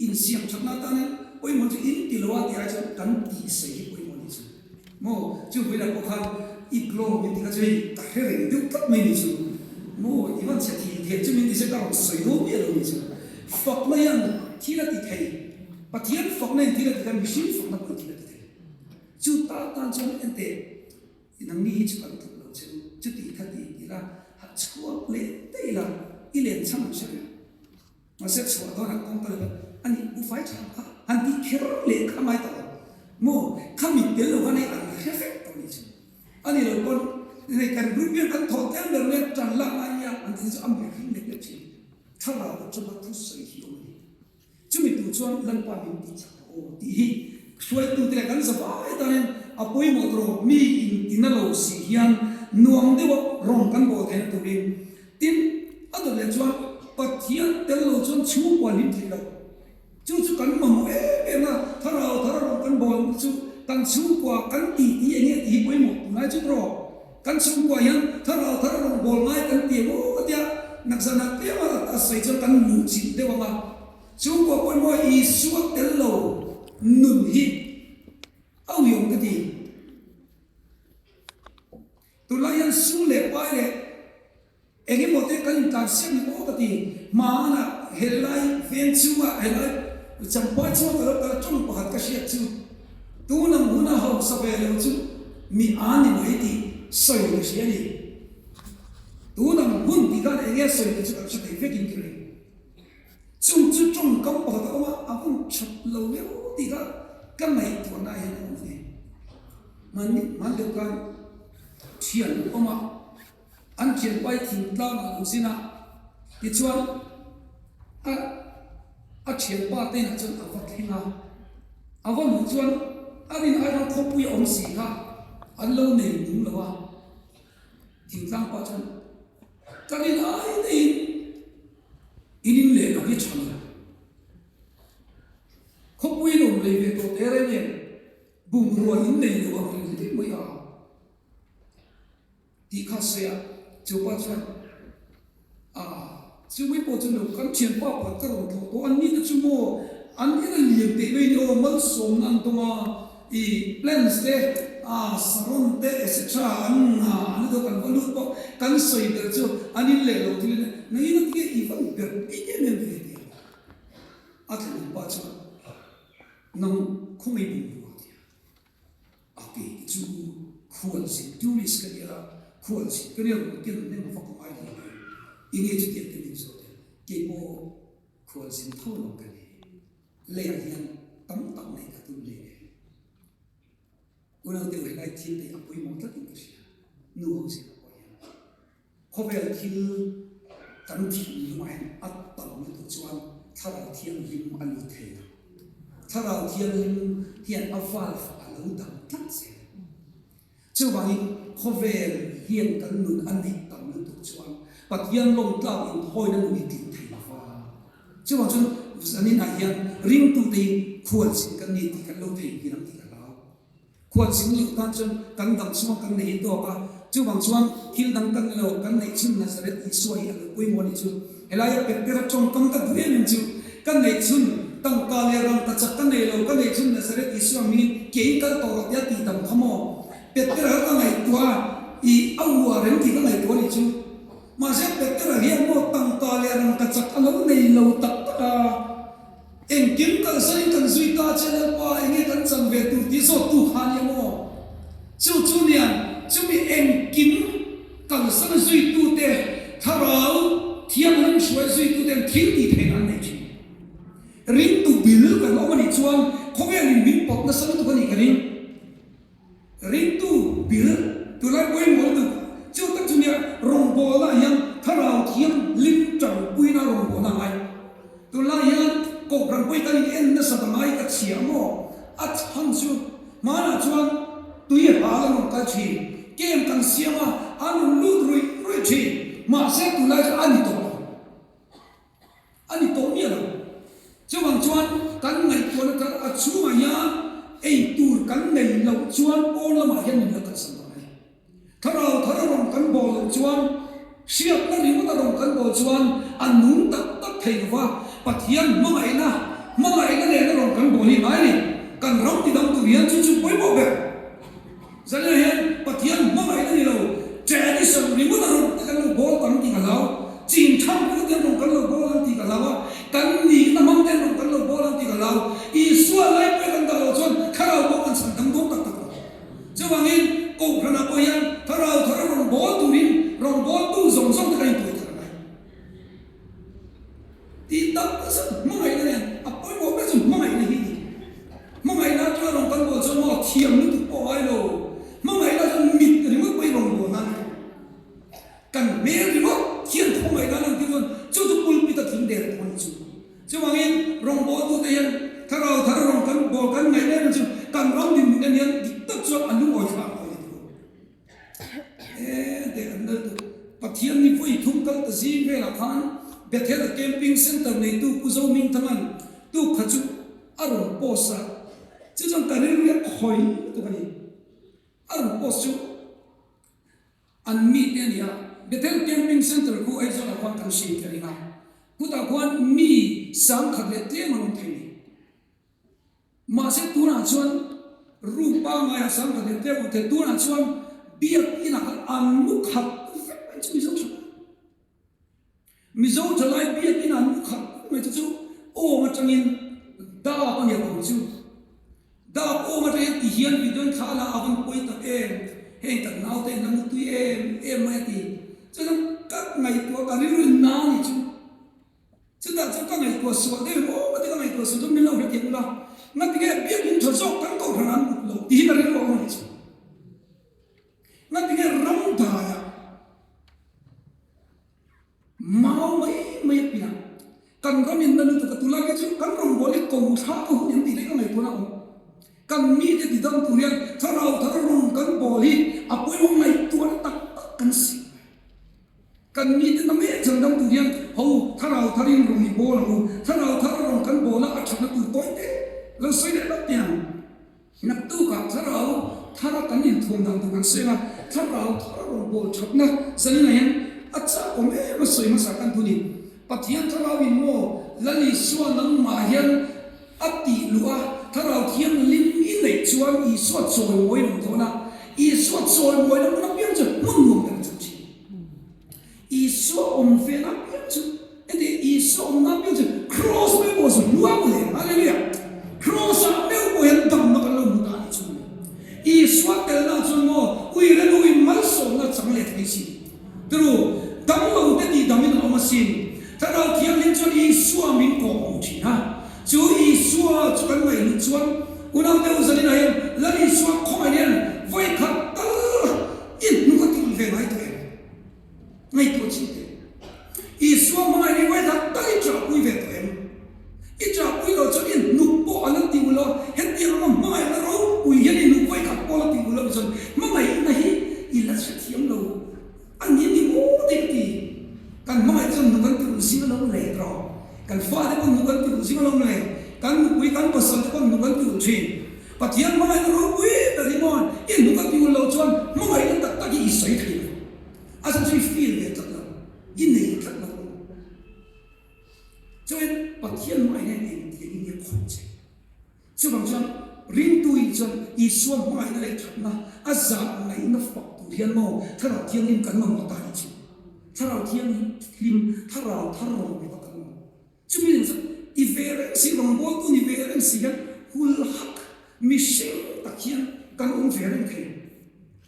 insiam thatna atanin pawimawh chu in ti lo a tih ai chuan kan tih sawi hi pawimawh ni chu. Maw chu vawilah pawh khan i glow min ti kha chu hei ka hre reng deuh tlat mai ni chu. Maw i van chhe thih thiam chu min ti se ka rawn sawi dawn miah lo ni chu. Fakna hian thil a ti thei, Pathian fakna in thil a ti thei, mihring fakna pawhin thil a ti thei. Chu ta tan chuan enteh. Nangni hi chu kan tluk lo che u, chuti kha ti ti la, ha chhuak leh daih la, i len chhan ang hre reng. Mahse chhuah dawnah kawng ka lo a ni, bufai tha kha han tih kher leh kha ngai tawh lo maw, kha mit tel lo khan hei an hre vek tawh ni chu. A ni lo pawn hei kan group hian kan thawh tel ber nia tan lak ngai nia an ti chu a meh hlim lek lek thin. Thlarau atanga thusawi hi awm a ni. Chumi tur chuan Lalpa min tih chak rawh aw tih hi hruaitute leh kan zavai tanin a pawimawh tur aw. Mi intina lo si hian nuam deuha rawng kan bawl theihna turin. Tin, a dawt leh chuan Pathian tel lo chuan chhungkua hlim theih lo. Chu chu kan mamawh em em a, thlarau thar rawng kan bawl chu kan chhungkua kan tih tih eng nge tih hi pawimawh tunlai chu tawh. Kan chhungkua hian thlarau thar rawng bawl ngai kan ti ang aw tia nakzanah tlem a sawi chuan kan luh chilh deuh ang a. Chhungkua pawimawh Isua tel lo nun hi a uiawm ka ti. Tunlai hian sum leh pai leh eng emaw te kan intlansiak ni maw ka ti. Hmanah helai veng chhungah helai champai chhungah ka lo kal a tawng pakhat ka hriat chu tun ang huna hausa ve lo chu mi a ni mai tih sawi ka hria a ni. Tun ang hun tih khan eng nge sawi tih chu kan hre thei vekin ka ring. Chung chu tawngkam pakhat a awm a, a hun that lo viau tih kha ka ngaihtuahna ah hian a awm a ni. Hmanni hman deuh khan thian an awm a, an thianpai thingtlang ah an zin a, tichuan a a thianpa te inah chuan a va thleng a, a va luh chuan a rin aiin khawpui a awm si kha an lo nei nung lo a, thingtlang pa chuan ka rin ai daihin In in leh lo hi tha lo. Khawpui in awm lei ve tawh teh reng em? Bungrua in nei lo ang reng hle mai a tih kha sawi a, chu pa chuan a chu mai pawh chu lo kan thianpa pakhat ka rawn tlawh tawh an ni te chu maw an en a lian teh mai ni aw malsawmna an dawng a I plans te, a saron te etc an nga an dawk an va lut pawh kan sawi ber chu an in leh lo thil in nang in a ti nge i van ber bik em em ve ti a a thlen pa chuan nang khawngaih bum rua tia a ke te chu khualzin tourist ka nia khualzin ka nia rawn ken nem a va ka ngai hle mai i nge chutiang te min zawt e keipawh khualzin tho lo ka ni. Leiah hian tam tak nei ka tum hle e. Unau deuh helai thil te a pawimawh tlatin ka hria. Nu ho zirah pawh hian khawvel thil kan thinlungah hian a tam lutuk chuan Thlarau Thianghlim a lut thei lo. Thlarau Thianghlim hian a valve a lo dang tlat zel. Chuvangin khawvel hian kan nun a neih tam lutuk chuan Pathian lawmtlak inthawina nun hi tling thei lova. Chuvang chuan zaninah hian ringtute hi khualzin kan ni tih kan lo thei ngil ang tih ka hlau. Khualzin loh tan chuan kan dang chhunga kan nei hi tawk a, chuvang chuan thil dang kan lo kan neih chhun Nazareth Isua hi a lo pawimawh a nih chu. Helaia Petera tawngkam ka duh em em chu ka neih chhun tangka leh rangka chak ka nei lo, ka neih chhun Nazareth Isua hmingin ke in kal tawh rawh tia tih dam kha maw? Petera kha ka ngaihtuah a, i a uar em tih ka ngaihtuah a nih chu. Mahse Petera hian maw tangka leh rangka chak a lo nei lo tak tak a, engkim kalsanin kan zui ta che Lalpa enge kan chan ve tur tih zawt tu kha nia maw? Chu chu nian chumi engkim kalsan zuitute thlarau thianghlim hruai zuituten thil tih theihna an nei thin. Ringtu bil kan awm a nih chuan khawvelin min pawt nasa lutuk a nih ka ring. Ringtu bil tunlai pawimawh lutuk chu tak chu nia rawngbawlna ah hian thlarau thianghlim tanpuina rawngbawlna a ngai. Tunlai hian kohhran pawh hi kan in en nasa ta ngai ka chhia maw? A chhan chu hmanah chuan tui hal an rawn kal thin, kem kan siam a, an rawn lut ruih ruih thin, mahse tunlai chu a ni tawh lo, a ni tawh miah lo. Chuvang chuan kan ngaihtuahna thar a chhungah hian ei tur kan nei loh chuan pawn lamah hian min la kalsan ta mai. Thlarau thar a rawn kan bawl loh chuan. Hriatna ringawt a rawn kan bawl chuan a nung tak tak thei lo va, Pathian hmangaihna, hmangaihna nena rawn kan bawl hi ngai a ni. Kan ram ti dang tur hian chu chu pawimawh ber. Zalina hian Pathian hmangaihna ni lo, tradition ringawt a rawn te kan lo bawl tam tih ka hlau, chin thang ringawt hian rawn kan lo bawl ang tih ka hlau a, kan nihna hmang te hian rawn kan lo bawl ang tih ka hlau. Isua laipui a kan dah loh chuan thlarau pawh kan chhan dang dawn tak tak lo. Chuvangin, Kohhranah pawh hian thlarau thar a rawn bawl turin rawngbawltu zawng zawng te kan intuai thar a ngai. Tih tak zet hmangaihna nen a pawimawh ber chu hmangaihna hi a ni. Hmangaihna atanga rawn kan bawl chuan maw thiam lutuk pawh a ngai lo. Hmangaihna chuan mit ringawt pawhin rawngbawlna a ni. Kan hmel ringawt hian khawngaihna an tir chuan chu chu pulpit a tling der tawh a nih chu. Chuvangin rawngbawltute hian thlarau thar rawn kan bawl kan ngaih em chu kan ram dinhmun en hian dik tak chuan a lungawi thlak lo a ni tur. E teh an lal tu Pathian ni vawi thum kal ta zing velah khan Bethel Camping Centre neitu Pu Zohmingthanga'n tuk kha chu a rawn post a, chu chuan ka rilru a khawi lutuk a ni. A rawn post chu. An mi te a ni a, Bethel Camping Centre khu Aizawl ah khuan kan hriat ka ring a, khutah khuan mi 10,000 leh tlem an awm thei ni. Mahse tunah chuan room pangngai ah 10,000 leh tlem awm thei, tunah chuan biak inah khan an mu khat vek mai chu Mizo tha lai. Mizo tha lai biak inah an mu khat vek mai chu chu awm atangin dap a ni a awm chu. Dap awm atangin ti hian video in thla la a van pawi tak em, heng kan naute in an mutui em em mai a ti. Chuan ka ngaihtuah ka rilru in na ni chu. Chutah chuan ka ngaihtuah sual deuh em aw ka ti ka ngaihtuah sual chuan min lo hrethiam ula, ngatinge biakinn tha zawk kan kohhran an mut loh ti hi ka rilru a awm a ni chu. Ngatinge ram daiah Mau mai mai a piah. Kan ram in na lutuk a tulai te chu kan rawngbâwl hi ko thla ka hun em tih daih ka ngaihtuahna a awm. Kan mite ti dam tur hian thlarau thar rawng kan bâwl hi a pawimawh ngaihtuahna tak tak kan siam mai. Kan mite na mek chhan dam tur hian ho thlarau tharin rawng i bâwl ang u, thlarau thar rawng kan bâwl a a thatna tur tawi te lo sawi leh lawk teh ang. Naktukah thlarau thara kan inthuam dan tur kan sawi a, thlarau thara rawn bawl thatna zaninah hian a chak awm em a sawi hmasa kan thu ni. Pathian thlarau in maw Lal Isua nangmah hian a tih luh a, thlarau thianghlim i neih chuan Isua chawimawi a awm dawn a, Isua chawimawina hmun apiang chu hmun nuam ber a chang thin. Isua awm ve na apiang chu heti Isua awm na apiang chu Kraws mai pawh chu hluang hle. Hallelujah! Kraws ah meuh pawh hian damna kan lo hmu ta a nih chu mawle. Isua telna chuan maw uire nu in malsawmna chang leh thei si. Turu, damlo te tih dam in an awm asin. Thlarau Thianghlim chuan Isua min kawh hmuh thin a. Chu Isua chu kan ngaihhlut chuan unaute u zaninah hian Lal Isua khawngaih hian vawikhat tal i hnuk a tul ve ngai tawh em? Ngaihtuah chin teh. Isua hmangaih ni vawi tak tak i ṭahpui ve tawh em? I ṭahpui loh chuan i hnuk pawh a la ti u lo. Hetiang anga hmangaihna ropui hian i hnuk vawi khat pawh a la ti u lo chuan hmangaihna hi i la hrethiam lo a ni ni maw te ka ti. Kan hmangaih chuan hnuk an ti ulh zing a lo leh rawh. Kan fate pawh hnuk an ti ulh zing a lo leh. Kan nupui kan pasal te pawh hnuk an ti ulh ṭhin. Pathian hmangaihna ropui ber hi maw i hnuk a ti ulh loh chuan hmangaihna tak tak hi i sawi thei lo. A chhan chu i feel ve tlat lo, i nei tlat lo. Chuan Pathian hmangaihna hian engtiang in nge khawih che? Chuvang chuan ringtu in chuan Isua hmangaihna leh thatna a zah ngaihna fak tur hian maw Thlarau Thianghlim kan mamawh ta nih chu. Thlarau Thianghlim, Thlarau thar rawn pe kha kan mamawh. Chumi nen chuan i ve reng si, rawngbawltu ni ve reng si hian hul hak mihring tak hian kan awm ve reng thei.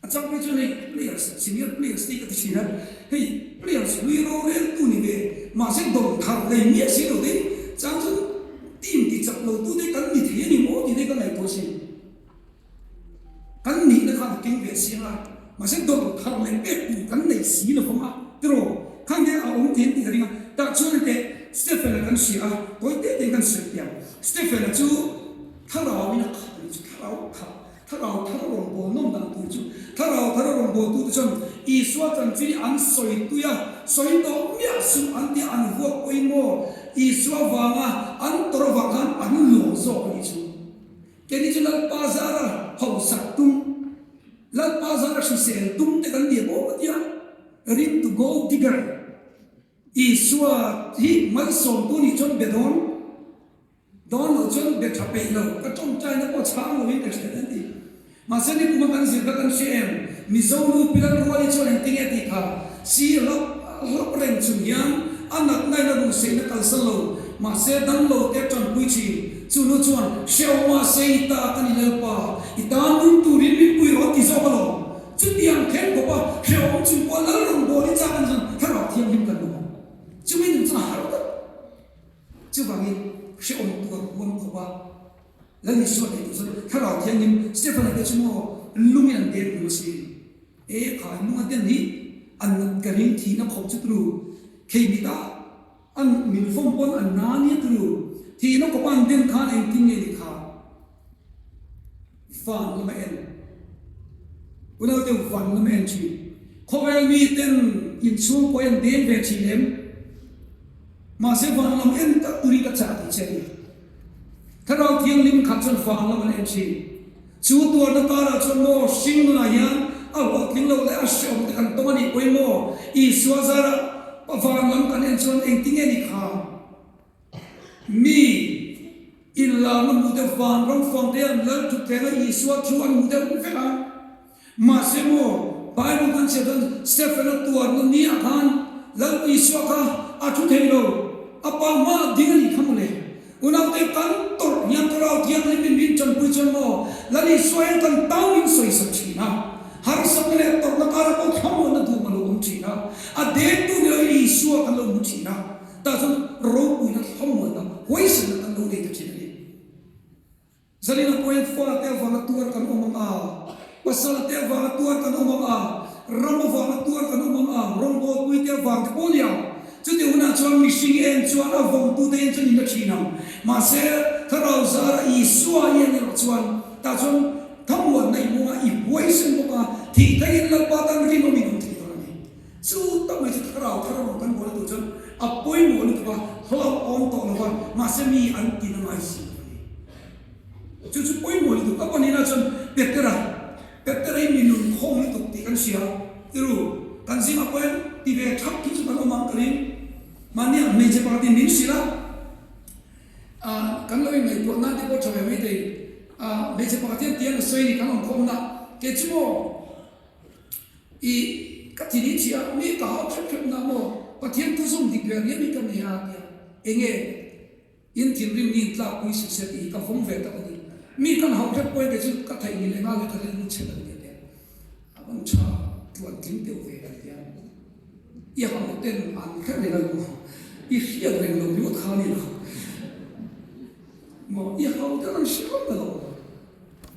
A chang phei chuan hei players, senior players te hi ka ti thin a, hei players hlui roreltu ni ve mahse dawng thar nei miah si lo te chang chuan team ti chak lo tu te kan ni thei a ni maw tih te ka ngaihtuah sin. Kan nihna khan a keng ve siang a, mahse dawr thar leh pek tur kan nei si lo vang a, tiraw? Khang te a awm thei an tih ka ring a, tah chuan teh Stephen-a kan hria a, tawi te tein kan sawi piang. Stephen-a chu thlarauin a khat a nih chu, thlarau khat, thlarau thar a rawn bawl nawm dan tur chu, thlarau thar a rawn bawl tute chuan Isua chanchin hi an sawi tui a, sawi tawh miah suh an tia an vuak pawhin maw Isua vanga an tawrh avang khan an lawm zawk a nih chu. Keini chu Lalpa zara hausak tum, Lalpa zara hrisel tum te kan ni bawk a tia. Ring to gold digger Isua hi malsawmtu nih chuan be dawn dawn loh chuan be tha peih lo, ka tawngtaina pawh chhang loin ka hriat an ti. Mahse nikuma kan zir kha kan hria em? Mizo nu Pilat Ruali chuan engtin nge tih kha si hlap hlap reng chung hian a natna in a ruhsehna kalsan lo, mahse damlo te tanpui thin. Chu nu chuan, Hrehawm mahse i ta ka ni Lalpa, i tan nung turin min pui rawh ti zawk alawm. Chutiang thleng khawpa hrehawm chung pawh lal rawn bawl i chak an chuan thlarau thianghlim kan awm ang. Chumi nun chuan a harh tak. Chuvangin hrehawm tuar huam khawpa Lal Isua nei tur chuan thlarau thianghlim Stephen-a te chu maw lungin an deng duh asin. E kha an lung a den hi an nat ka ring thihna khawp chu turu khei mita an min fawm pawn an na nia turu thihna khawpa an den khan engtin nge ni kha. Van lama en. Unau deuh van lama en thin. Khawvel mi ten inchhung pawh en deng ve thin em? Mahse van lam en tak turin ka chah tih che a ni. Thlarau Thianghlim khat chuan van lam an en thin. Chu tuarna karah chuan maw hring nunah hian a hlawhtling lo leh a hreawm te kan tawng a nih pawhin maw Isua zarah van lam kan en chuan engtinge ni kha? Mi inlarna hmuh deuh van ram fang te an lal thut thleng a, Isua thu an hmuh deuh vek a. Mahse maw, Bible kan chhiar chuan Stephen-a tuarna ni ah khan Lal Isua kha a thu thei lo, a pa hma a ding a nih kha mawle. Unaute kan tawrh hian Thlarau Thianghlim in min tanpui chuan maw, Lal Isua hian kan tang min sawisak thin a, harsatna leh tawrhna karah pawh thlamuanna duh a lo awm thin a, a dengtu ni loin Isua kan lo hmu thin a. Tah chuan ropuina thlamuanna huaisenna kan lo nei ta thin a ni. Zalina pawhin fate avanga tuar kan awm ang a, pasalte avanga tuar kan awm ang a, ram avanga tuar kan awm ang a, rawngbawlpuite avang te pawh a ni ang. Chutih hunah chuan mihring en chuan a vawngtute en chuan in la thin ang. Mahse, Thlarau zara Isua i en erawh chuan tah chuan thlamuanna i hmung a, i huaisen bawk a, thih theihin Lalpa tan rinawmin awm thei dawn a ni. Chu tak mai chu thlarau thar rawng kan bual tur chuan a pawimawh lutuk a, hlauhawm tawh lo va, mahse mi an ti na ngai si lo a ni. Chu chu pawimawh lutuk a pahnihna chuan Petera, Petera hi mi nun khawng lutuk tih kan hria. Tiru, kan zingah pawhin ti ve thap khi chu kan awm ang ka ring. Mahni ang hmeichhe pakhatin min hrilh a, ah kan lo inngaihtuah nan te pawh tha ve mai thei. Ah hmeichhe pakhat hian tiang a sawi ni kan awm khawmna, kei chu maw, I ka ti ni chiah, mi ka hau hrep hrep na maw? Pathian thu zawm dik ve riau hi ka ni a tia. Enge in thinrim ni in tlak pui si se tih hi ka vawng ve tak a ni. Mi kan hau hrep pawhin kei chu ka theih ni leh nghal leh ka rilru chhe lo nia tia. A van tha tluan tling deuh ve kan tia. I hau ten an hre reng a lo, i hriat reng lo ringawt kha a ni lo. Maw i hau ten an hre reng a lo.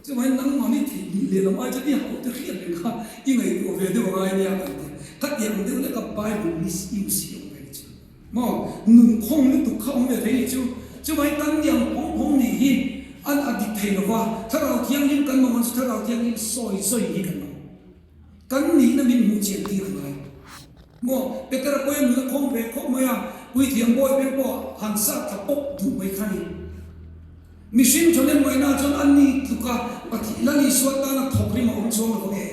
Chuvangin nangmahni theih nih leh lam ai chuan i hauhte hriat reng kha i ngaihtuah ve deuh angai ania kan ti. Khatiang ang deuh leka Bible misuse hi a awm ve ni chu. Maw? Nun khawng lutuk kha awm ve thei ni chu. Chuvangin kan ni ang phawng phawng nih hi an a dik thei lova, Thlarau Thianghlim kan mamawh chu Thlarau Thianghlim sawi sawi hi kan mamawh. Kan nihna min hmuh chian tir angai. Maw? Petera pawhin nun a khawng ve khawp mai a, Puithiam bawi beng pawh han sat thla pawp duh mai kha ni. Mihring thawnem ngaihna chuan an ni tluk a, Pathian Lal Isua tana thawk rim a awm chuang lo vang e.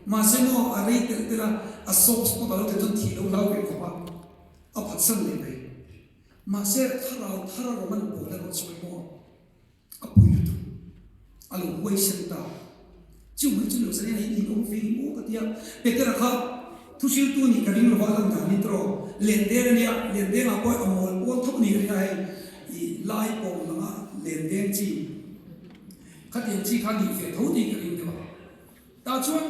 Mahse maw, a rei telh telh a, a soft spot a lo thlen chuan thih lo hlau ve khawp a, a phatsan leh mai. Mahse, thlarau thar a rawn an pawl erawh chuan maw, a pui lutuk. A lo huaisen ta. Chu mai chu lo zan hian in awm ve maw ka ti a, Petera kha thuhriltu nih ka ring lova lan dan in tawh lendeng a nia, lendengah pawh a mawl pawl tho ni ka ring a hei i lai pawm langa lendeng chi khatiang chi kha nih ve tho tih ka ring deuh a. Tah chuan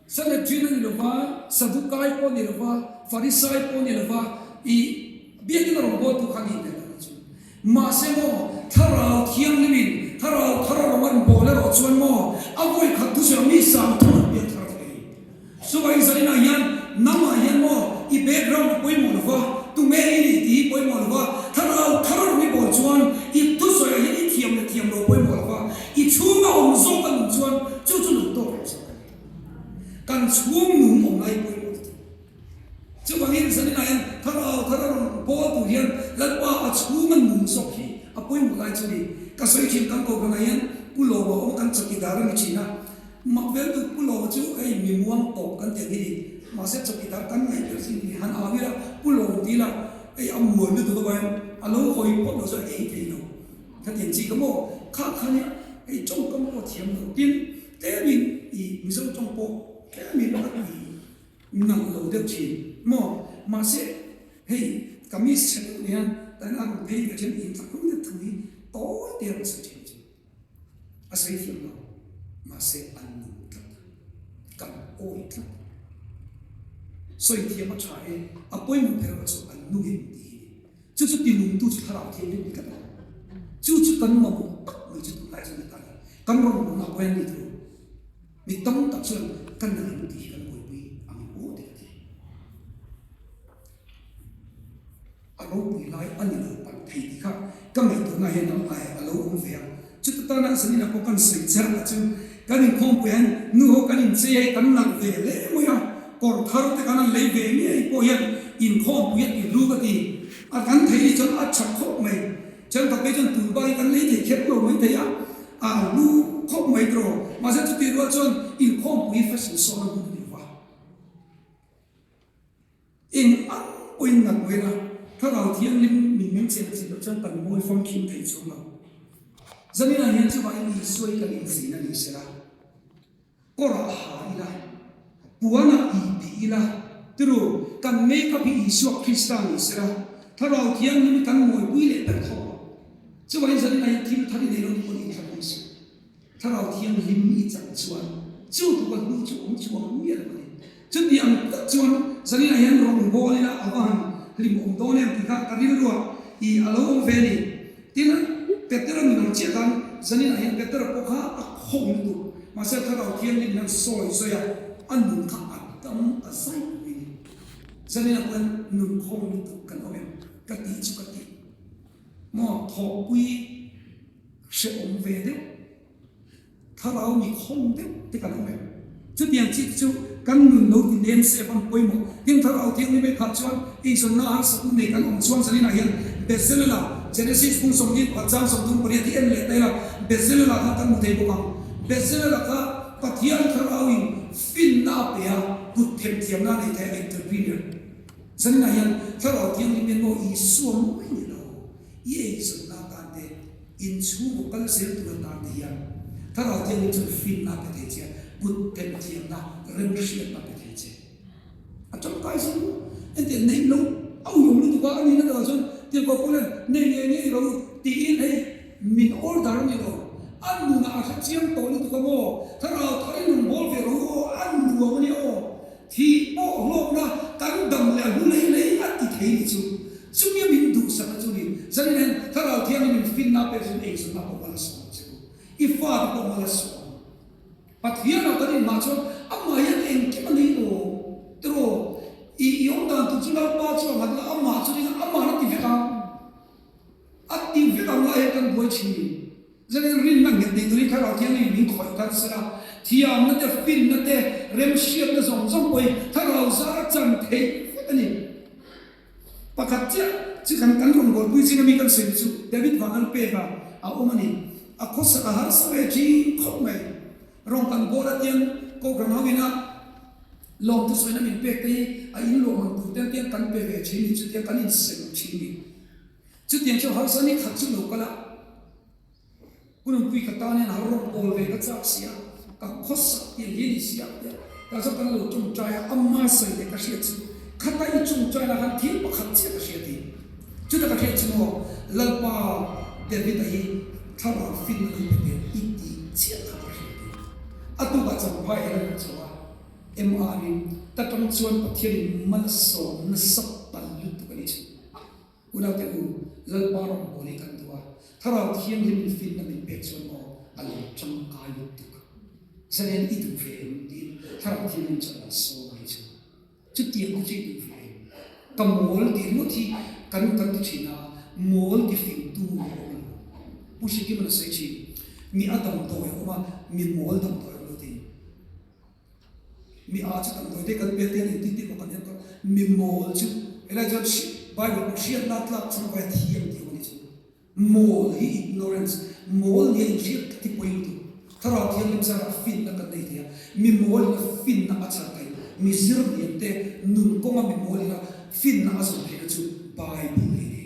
Sanhedrin a ni lova, Sadukai pawh a ni lova, Farisai pawh a ni lova, i Biakinn a rawn bawltu kha nih tel a ni chu. Mahse maw, Thlarau Thianghlimin Thlarau thar a rawn an bawl erawh chuan maw, a vawi khat thusawi mi 30 an pian thar thei. Chuvangin zaninah hian nangmah hian maw i background a pawimawh lova, tunge i nih tih hi pawimawh lova, Thlarau thar a rawn i bawl chuan i thusawiah hian i thiam leh thiam lo pawimawh lova, i chhunga awm zawk a nun chuan chu chu lo tawk reng zawk a ni. Kan chhung nung awm lai pawimawh lutuk. Chuvangin zaninah hian Thlarau thar a rawn bawl tur hian Lalpa a chhunga nun zawk hi a pawimawh lai chu ni. Ka sawi thin kan kohhranah hian Pu Lawma awm kan chawkidar a ni thin a, mak vel tuk Pu Lawma chu hei mi muang tawp kan ti ang hi ni. Mahse chawkidar kan ngaih ber chin ni han au ila pu lawm ti ila hei a muan lutuk avangin a lo hawi phawt lo chu a ei thei lo. Khatiang chi ka maw kha kha nia hei tawngkam pawh thiam lo tin tlemin i Mizo tawng pawh tlemin a ti nalh lo deuh thin maw mahse hei kamis chhe deuh nia tan a rawn phei ve then in tlakhung deuh thu hi tawi te a rawn sawi thin chu. A sawi thiam lo, mahse an nung tlat, kan awi tlat. Sawi thiam a tha e, a pawimawh ber erawh chu an nung em tih hi ni. Chu chu tinungtu chu thlarau thianghlim ni tlat a, chu chu kan mamawh tak mai chu tunlai chuan ni ta ni. Kan rawn hmuhna pawh hian ni thu mi tam tak chuan kan nung em tih hi kan buaipui ang em aw tih ka ti. A ropui lai a ni lo palh thei tih kha ka ngaihtuahna hian a ai a lo awm ve a. Chuta tana zanina pawh kan sawi cher a chu kan inkhawmpui hian nu ho kan inchei a kan nalh ve hle mai a, kawr thar te kan han lei ve ngei pawh hian inkhawmpui a ti hlu ka ti. A kan thei nih chuan a tha khawp mai. Thenkhat phei chuan tun bak hi kan lei thei kher lo mai thei a, a hlu khawp mai tawh. Mahse chutih rual chuan inkhawmpui fashion sawn a hmun a ni lo va. Eng ang pawhin nat mai la, Thlarau Thianghlim min min chen chin loh chuan kan mawi famkim thei chuang lo. Zaninah hian chuvangin Isua hi kan inzin a ni sela, kawrah ha ila, puanah ipih ila, tiru, kan make up hi Isua Krista ni sela, Thlarau Thianghlim hi kan mawipui leh ber thawk ang. Chuvangin zaninah hian thil thar i nei lo ni pawhin inthlak awm suh. Thlarau Thianghlim i chang chuan chu tuka hnu chu awm chuang miah lo a ni. Chuti ang tak chuan zaninah hian rawngbâwl ila a va han hlim awm dawn em tih kha ka rilruah i a lo awm ve a ni. Tin, Petera min ang chiah khan zaninah hian Petera pawh kha a khawng lutuk. Mahse Thlarau Thianghlim hian sawi zawi a, a nun kha a dam ta zai mai a ni. Zaninah pawh hian nun khawng lutuk kan awm em? Ka tih chu ka tih. Maw thawhpui hrehawm ve deuh, thlarau mi khawng deuh te kan awm em? Chutiang chi te chu kan nun lo ti nem se van pawimawh. Tin, thlarau thianghlim ei phah chuan eizawnna harsatna nei kan awm chuan zaninah hian Bezelela, Genesis phung 21 chang 38 hi en leh ta ila, Bezelela kha kan hmu thei bawk ang. Bezelela kha Pathian thlarauin finna a pe a, kut themthiamna a nei thei a, entrepreneur. Zaninah hian Thlarau Thianghlim hian maw Isua mawi ni lo, i eizawnna atan te, inchhungkaw kal zel tur atan te hian Thlarau Thianghlim chuan finna a pe thei che a, kut themthiamna, remhriatna a pe thei che. A tangkai zau maw? Engtiang neih loh a uiawm lutuk a, a nihna takah chuan tirhkoh pawl hian nei ngei ngei ro tiin hei min order a ni lo, a nunah a hre chiang tawh lutuk a maw? Thlarau tharin rawn bawl ve ro aw, a nuam a nia aw. Thih pawh hlawkna kan dam leh a hlu lei lei a ti thei ni chu. Chumi a min duhsakna chu ni. Zanin hian Thlarau Thianghlim in finna pek chuan eizawnna pawh mal a sawm ang che u. I fate pawh mal a sawm ang. Pathian ah kan inhmah chuan amah hian engkim a nei lo. Tiraw, i i awm dan tur chu Lalpa chu a nghat la, amah chu ring a, amah a ti vek ang. A ti vek ang lai hian kan buai thin. Zanin rinna nghet nei turin Thlarau Thianghlim min khawih kal sela, thiamna te, finna te, remhriatna zawng zawng pawhin Thlarau zara chan theih vek a ni. Pakhat chiah chu kan kan rawngbawlpui zinga mi kan sawi chu David Vanlalpeka a awm a ni. A khawsak a harsa ve thin khawp mai. Rawng kan bawl atiang Kohhran ho ina lawmthu sawina min pek te hi a inluah man tur te atiang kan pe ve thin ni chutiang kan insem thin ni. Chutiang chu harsa ni khat chu lo kal a, Hunpui ka tan hian har rawng bawl ve ka chak si a, ka khawsak tiang hi a ni si a tia ka zawk kan lo tawngtai a, amma sawi leh ka hriat chu khata i tawngtai lah khan thil pakhat chiah ka hriat hi. Chuta ka hriat chu maw Lalpa David-a hi thlarau finna lo pe teh i tih chiah kha ka hriat hi. A tukah champhai hian a lo chho a, MR-in ka tawng chuan Pathianin malsawm nasa pal lutuk a ni chu. Unaute u, Lalpa rawngbâwl hi kan duh a, Thlarau Thianghlim in finna min pek chuan aw a lo tangkai lutuk. Zalen i duh ve em? tiin Thlarau Thianghlim chuan a lo sawm a hi chu. Chutiang kha chu i duh ve em? Ka mawl tih ringawt hi kan kan ti thin a, mawl ti fingtu a awm lo. Pu Hrikiman a sawi thin, Mi a damdawi a awm a, mi mawl damdawi a awm lo tiin. Mi a chu damdawi te kan pek te an intin tih pawh kan en tawh. Mi mawl chu helai chuan Bible pawh hriatna tlak chhung vai thiam tih awm a ni chu. Mawl hi ignorance, mawl nia inhriat tlat hi pawi lutuk. Thlarau Thianghlim zarah finna kan nei thei a, mi mawlin a finna a chhan thei. Mi zir hniam te nun kawnga mi mawl ila finna a zawm theihna chu Bible hi a ni.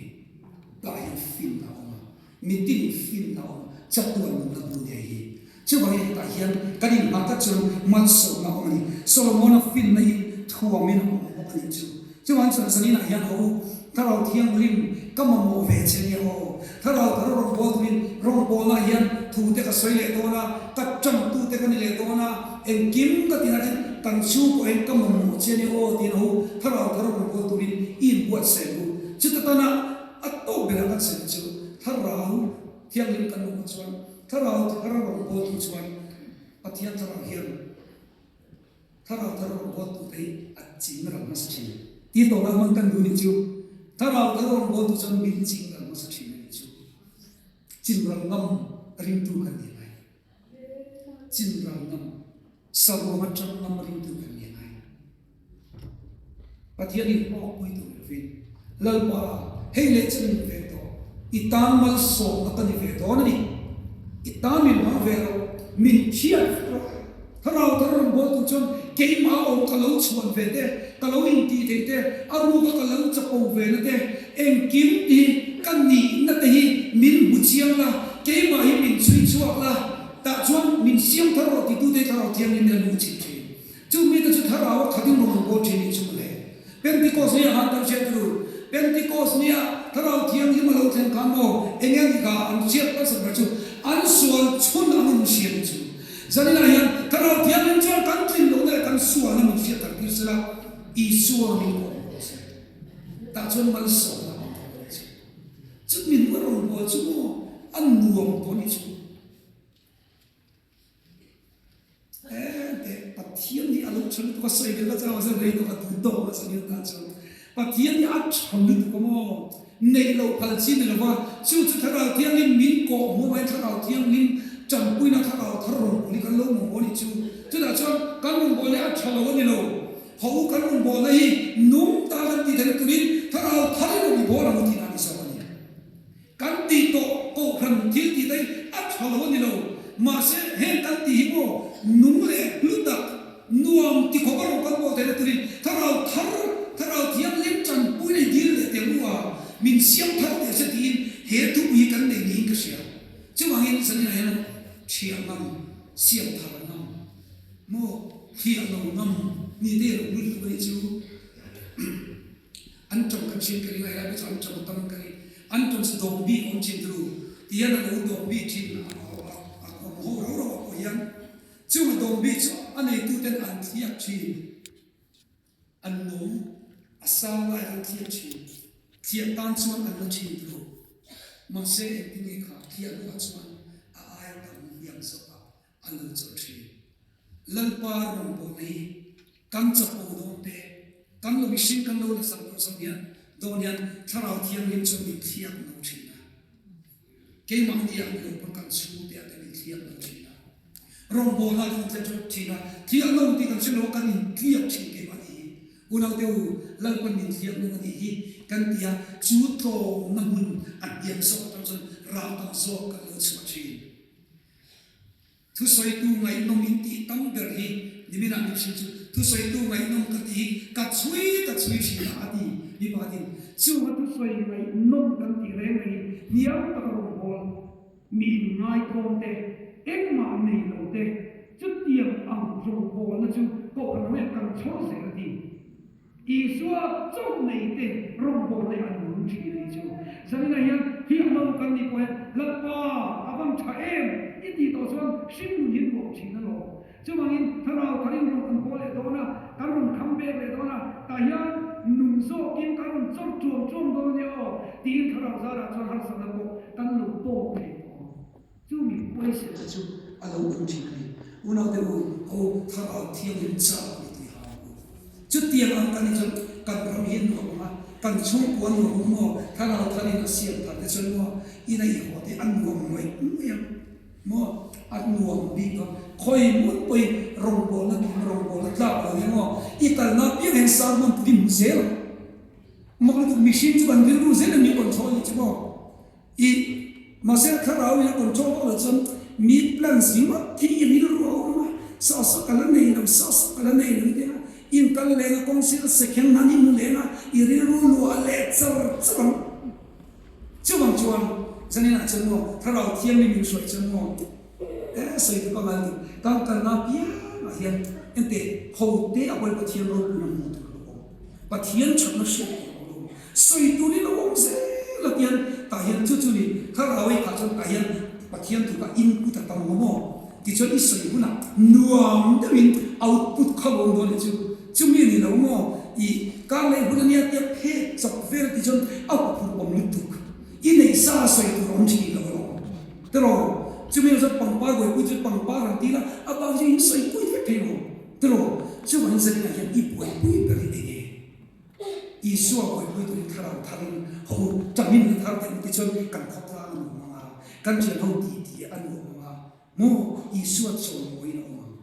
Tah hian finna a awm a, mitin finna a awm a, chatuan nunna hmu nia hi. Chuvangin hetah hian kan inhma tlat chuan malsawmna a awm a ni. Solomona finna hi thuamin a awm bawk a nih chu. Chuvang chuan zaninah hian haw u, Thlarau Thianghlim ka mamawh ve che nia aw. Thlarau thar rawn bawl turin rawngbawlnaah hian thu te ka sawi leh dawn a, ka tangtu te ka ni leh dawn a, engkim ka tinah hian kan chhung pawh hian ka mamawh che nia aw tiin haw u, Thlarau thar rawn bawl turin i inbuatsaih ang u. Chuta tana a tawp berah kan sawi chu Thlarau Thianghlim kan mamawh chuan Thlarau thar rawn bawl tu chuan Pathian Thlarau hian Thlarau thar rawn bawl tu te hi a ching ral hmasa thin. Ti tawhna hman kan duh nih chu Thlarau thar rawn bawl tu chuan min ching ral hmasa thin a nih chu. Chin ral ngam ringtu kan ni ngai. Chin ral ngam, saruang atang ngam ringtu kan ni ngai. Pathian in hlawkpui tur lovin, Lalpa, hei leh chu min ve tawh, i tan malsawmna ka ni ve dawn a ni. I tan min hmang ve rawh, min thiat vek rawh. Thlarau thar rawn bawl tur chuan keimah awm ka lo chhuan ve te, ka lo intih theih te, a ruka ka lo chapo ve na te, engkim ti ka nihna te hi min hmu chiang la, keimah hi min chhui chhuak la, tah chuan min siam thar rawh titute Thlarau Thianghlim hian hmu chhin thin. Chu mite chu thlarau a khatin rawn an bawl thin nih chu mawle. Pentecost nia han kan hriat tur u. Pentecost nia thlarau thianghlim a lo thlen khan maw eng eng kha an hriat hmasa ber chu an sual chhun ang in hriat chu. Zaninah hian thlarau thianghlim chuan kan tlin lohna leh kan sualna min hriat thar tir sela Isua min kawh hmuh se. Tah chuan malsawmna a awm thei dawn chu. Chu min rawn bawl chu maw a nuam dawn nih chu. Enteh, Pathian hi a lo tha lutuk a, sawi vel ka chau a, rei tawk a duh tawk a sawi vel tan chuan Pathian hi a tha lutuk a maw? Neih loh phal chi ni lova, chu chu Thlarau Thianghlim min kawh hmuh avangin Thlarau Thianghlim tanpuina Thlarau thar rawngbâwl hi kan lo mamawh a nih chu. Chutah chuan kan rawngbâwl hi a tha lo a ni lo, haw u kan rawngbâwlna hi nung ta kan tih theihna turin Thlarau tharin rawn i bâwl ang u tih dan i zawk a ni. Kan tih tawh kohhran thil tih te hi a tha lo a ni lo. Mahse, heng kan tih hi maw nung leh hlu tak, nuam ti khawp a rawn kal pawh theihna turin Thlarau thar, Thlarau Thianghlim tanpui nei dil leh teh mu a, min siam thar teh se tiin he thupui hi kan nei niin ka hria. Chuvangin zaninah hian thiah ngam, siam thar ngam, maw thiah lo ngam ni te hi lo lut tuk a nih chu. An tawng kan hriat ka ring a, helai pawh chu an tawng tam ka ring. An tawng chu dawng bik a awm thin turu. Ti hian a lo dawng bik thin a a awm ho rau rau ah pawh hian chung a dawng bik chu a neitu ten an thliak thin. An nawm a sang lai an thliak thin. Thliah tan chuan an la thin turu. Mahse engtin nge kha thliah hnuah chuan a aia tam hniam zawk ah a lo chawlh thin. Lalpa rawngbawlna hi kan chapo dawn te, kan lo mihring kan lo la sak dawn zawk hian dawn hian Thlarau Thianghlim chuan min thliak lo thin a. Keimahni ah ni lo pawn kan chhungte ah te min thliak lo thin a. Rawngbawlna kan tle teuh thin a, thliak lo tih kan hre lo a kan intliak thin keimahni hi. Unaute u, Lalpan min thliak lo a nih hi kan ti a, chu tlawmna hmun a hniam zawk atang chuan rah tam zawk kan lo chhuah thin. Thusawitu ngaihnawm in tih tam ber hi niminah min hrilh chu thusawitu ngaihnawm ka ti hi ka chhui ka chhui thin a a ti mi pakhatin chunga thusawi ngaihnawm kan tih reng reng hi hniam taka rawngbâwl mi inngaitawm te engmah nei lo te chutiang ang rawngbâwlna chu kohhran ho hian kan chhawr zel a ti. Isua chauh nei te rawngbâwl leh an nung thin a nih chu. Zaninah hian thiamlo kan nih pawh hian Lalpa a van tha em i tih tawh chuan hringnun hi nuam thin alawm. Chuvangin Thlarau tharin rawn kan bawl leh dawn a, kan rawn kham bek leh dawn a, tah hian nung zawkin kan rawn chawr tuam tuam dawn a nia aw tiin Thlarau zarah chuan harsatna pawh kan lo tawk thei tawh ang. Chu mi huaisenna chu a lo awm thin a ni. Unaute u, ho Thlarau Thianghlim chak ni tih ha ang u. Chutiang ang kan ni chuan kan ram hi a nuam ang a, kan chhungkua nuam ang maw, Thlarau tharin a siam thar te chuan maw, ina i haw te a nuam ngawih ngawih ang maw, a nuam bik dawn. Khawi hmun pawhin rawngbawlna kim rawngbawlna tlak lo hian maw, i kalna apiang hian sermon tur i hmu zel ang. Mak lutuk mihring chu kan rilru zel in min control nih chu maw. I mahse thlarau in a control vak loh chuan mi plan zing ngawt hi i rilru a awm a, saw saw ka la nei lo, saw saw ka la nei lo i tia. In kal leng a kawng sir second nan i hmu leng a, i rilru luah leh char char ang. Chuvang chuan zanin ah chuan maw Thlarau Thianghlim min hruai chuan maw e sawi tu ka ngai tuk kan kalna piang ah hian ente ho te a pawi Pathian ropui na hmuh tur a lo awm Pathian thatna hriat tur a lo awm sawi tur hi lo awm zel a tian tah hian chu chu ni Thlarau ei khah chuan tah hian Pathian thu kha input a tam ang maw tichuan i sawi hunah nuam deuhin output kha lo awm dawn ni chu chumi ni lo maw i kar leh hun ania tia phek chawp vel tichuan a huphurh awm lutuk i neih sa sawi tur awm thin lo alawm tiraw chumi lo chuan pangpar buaipui chu pangpar han ti la a bak chu in sawi pui vek thei lo tiraw chuvangin zaninah hian i buaipui ber hi enge Isua buaipui turin thlarau tharin ho tangin na thar teh ti chuan kan khawtlang a nuam ang a, kan thian ho ti ti a nuam ang a, maw Isua chawimawiin a awm ang.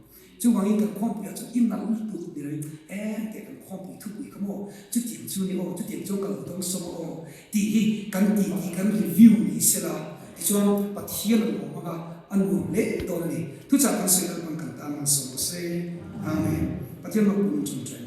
Chuvangin kan khawmpuiah chuan i nalh lutuk ni loin eng teh kan khawmpui thupui kha maw chutiang chu ni aw, chutiang chuan ka lo dawng sawm a aw tih hi kan ti tih kan review ni sela tichuan Pathian a nuam ang a, a nuam hle dawn a ni. Thuchah kan sawi lalpan kan tan man sawm se. Amen. Pathian ropui min ṭawngṭai.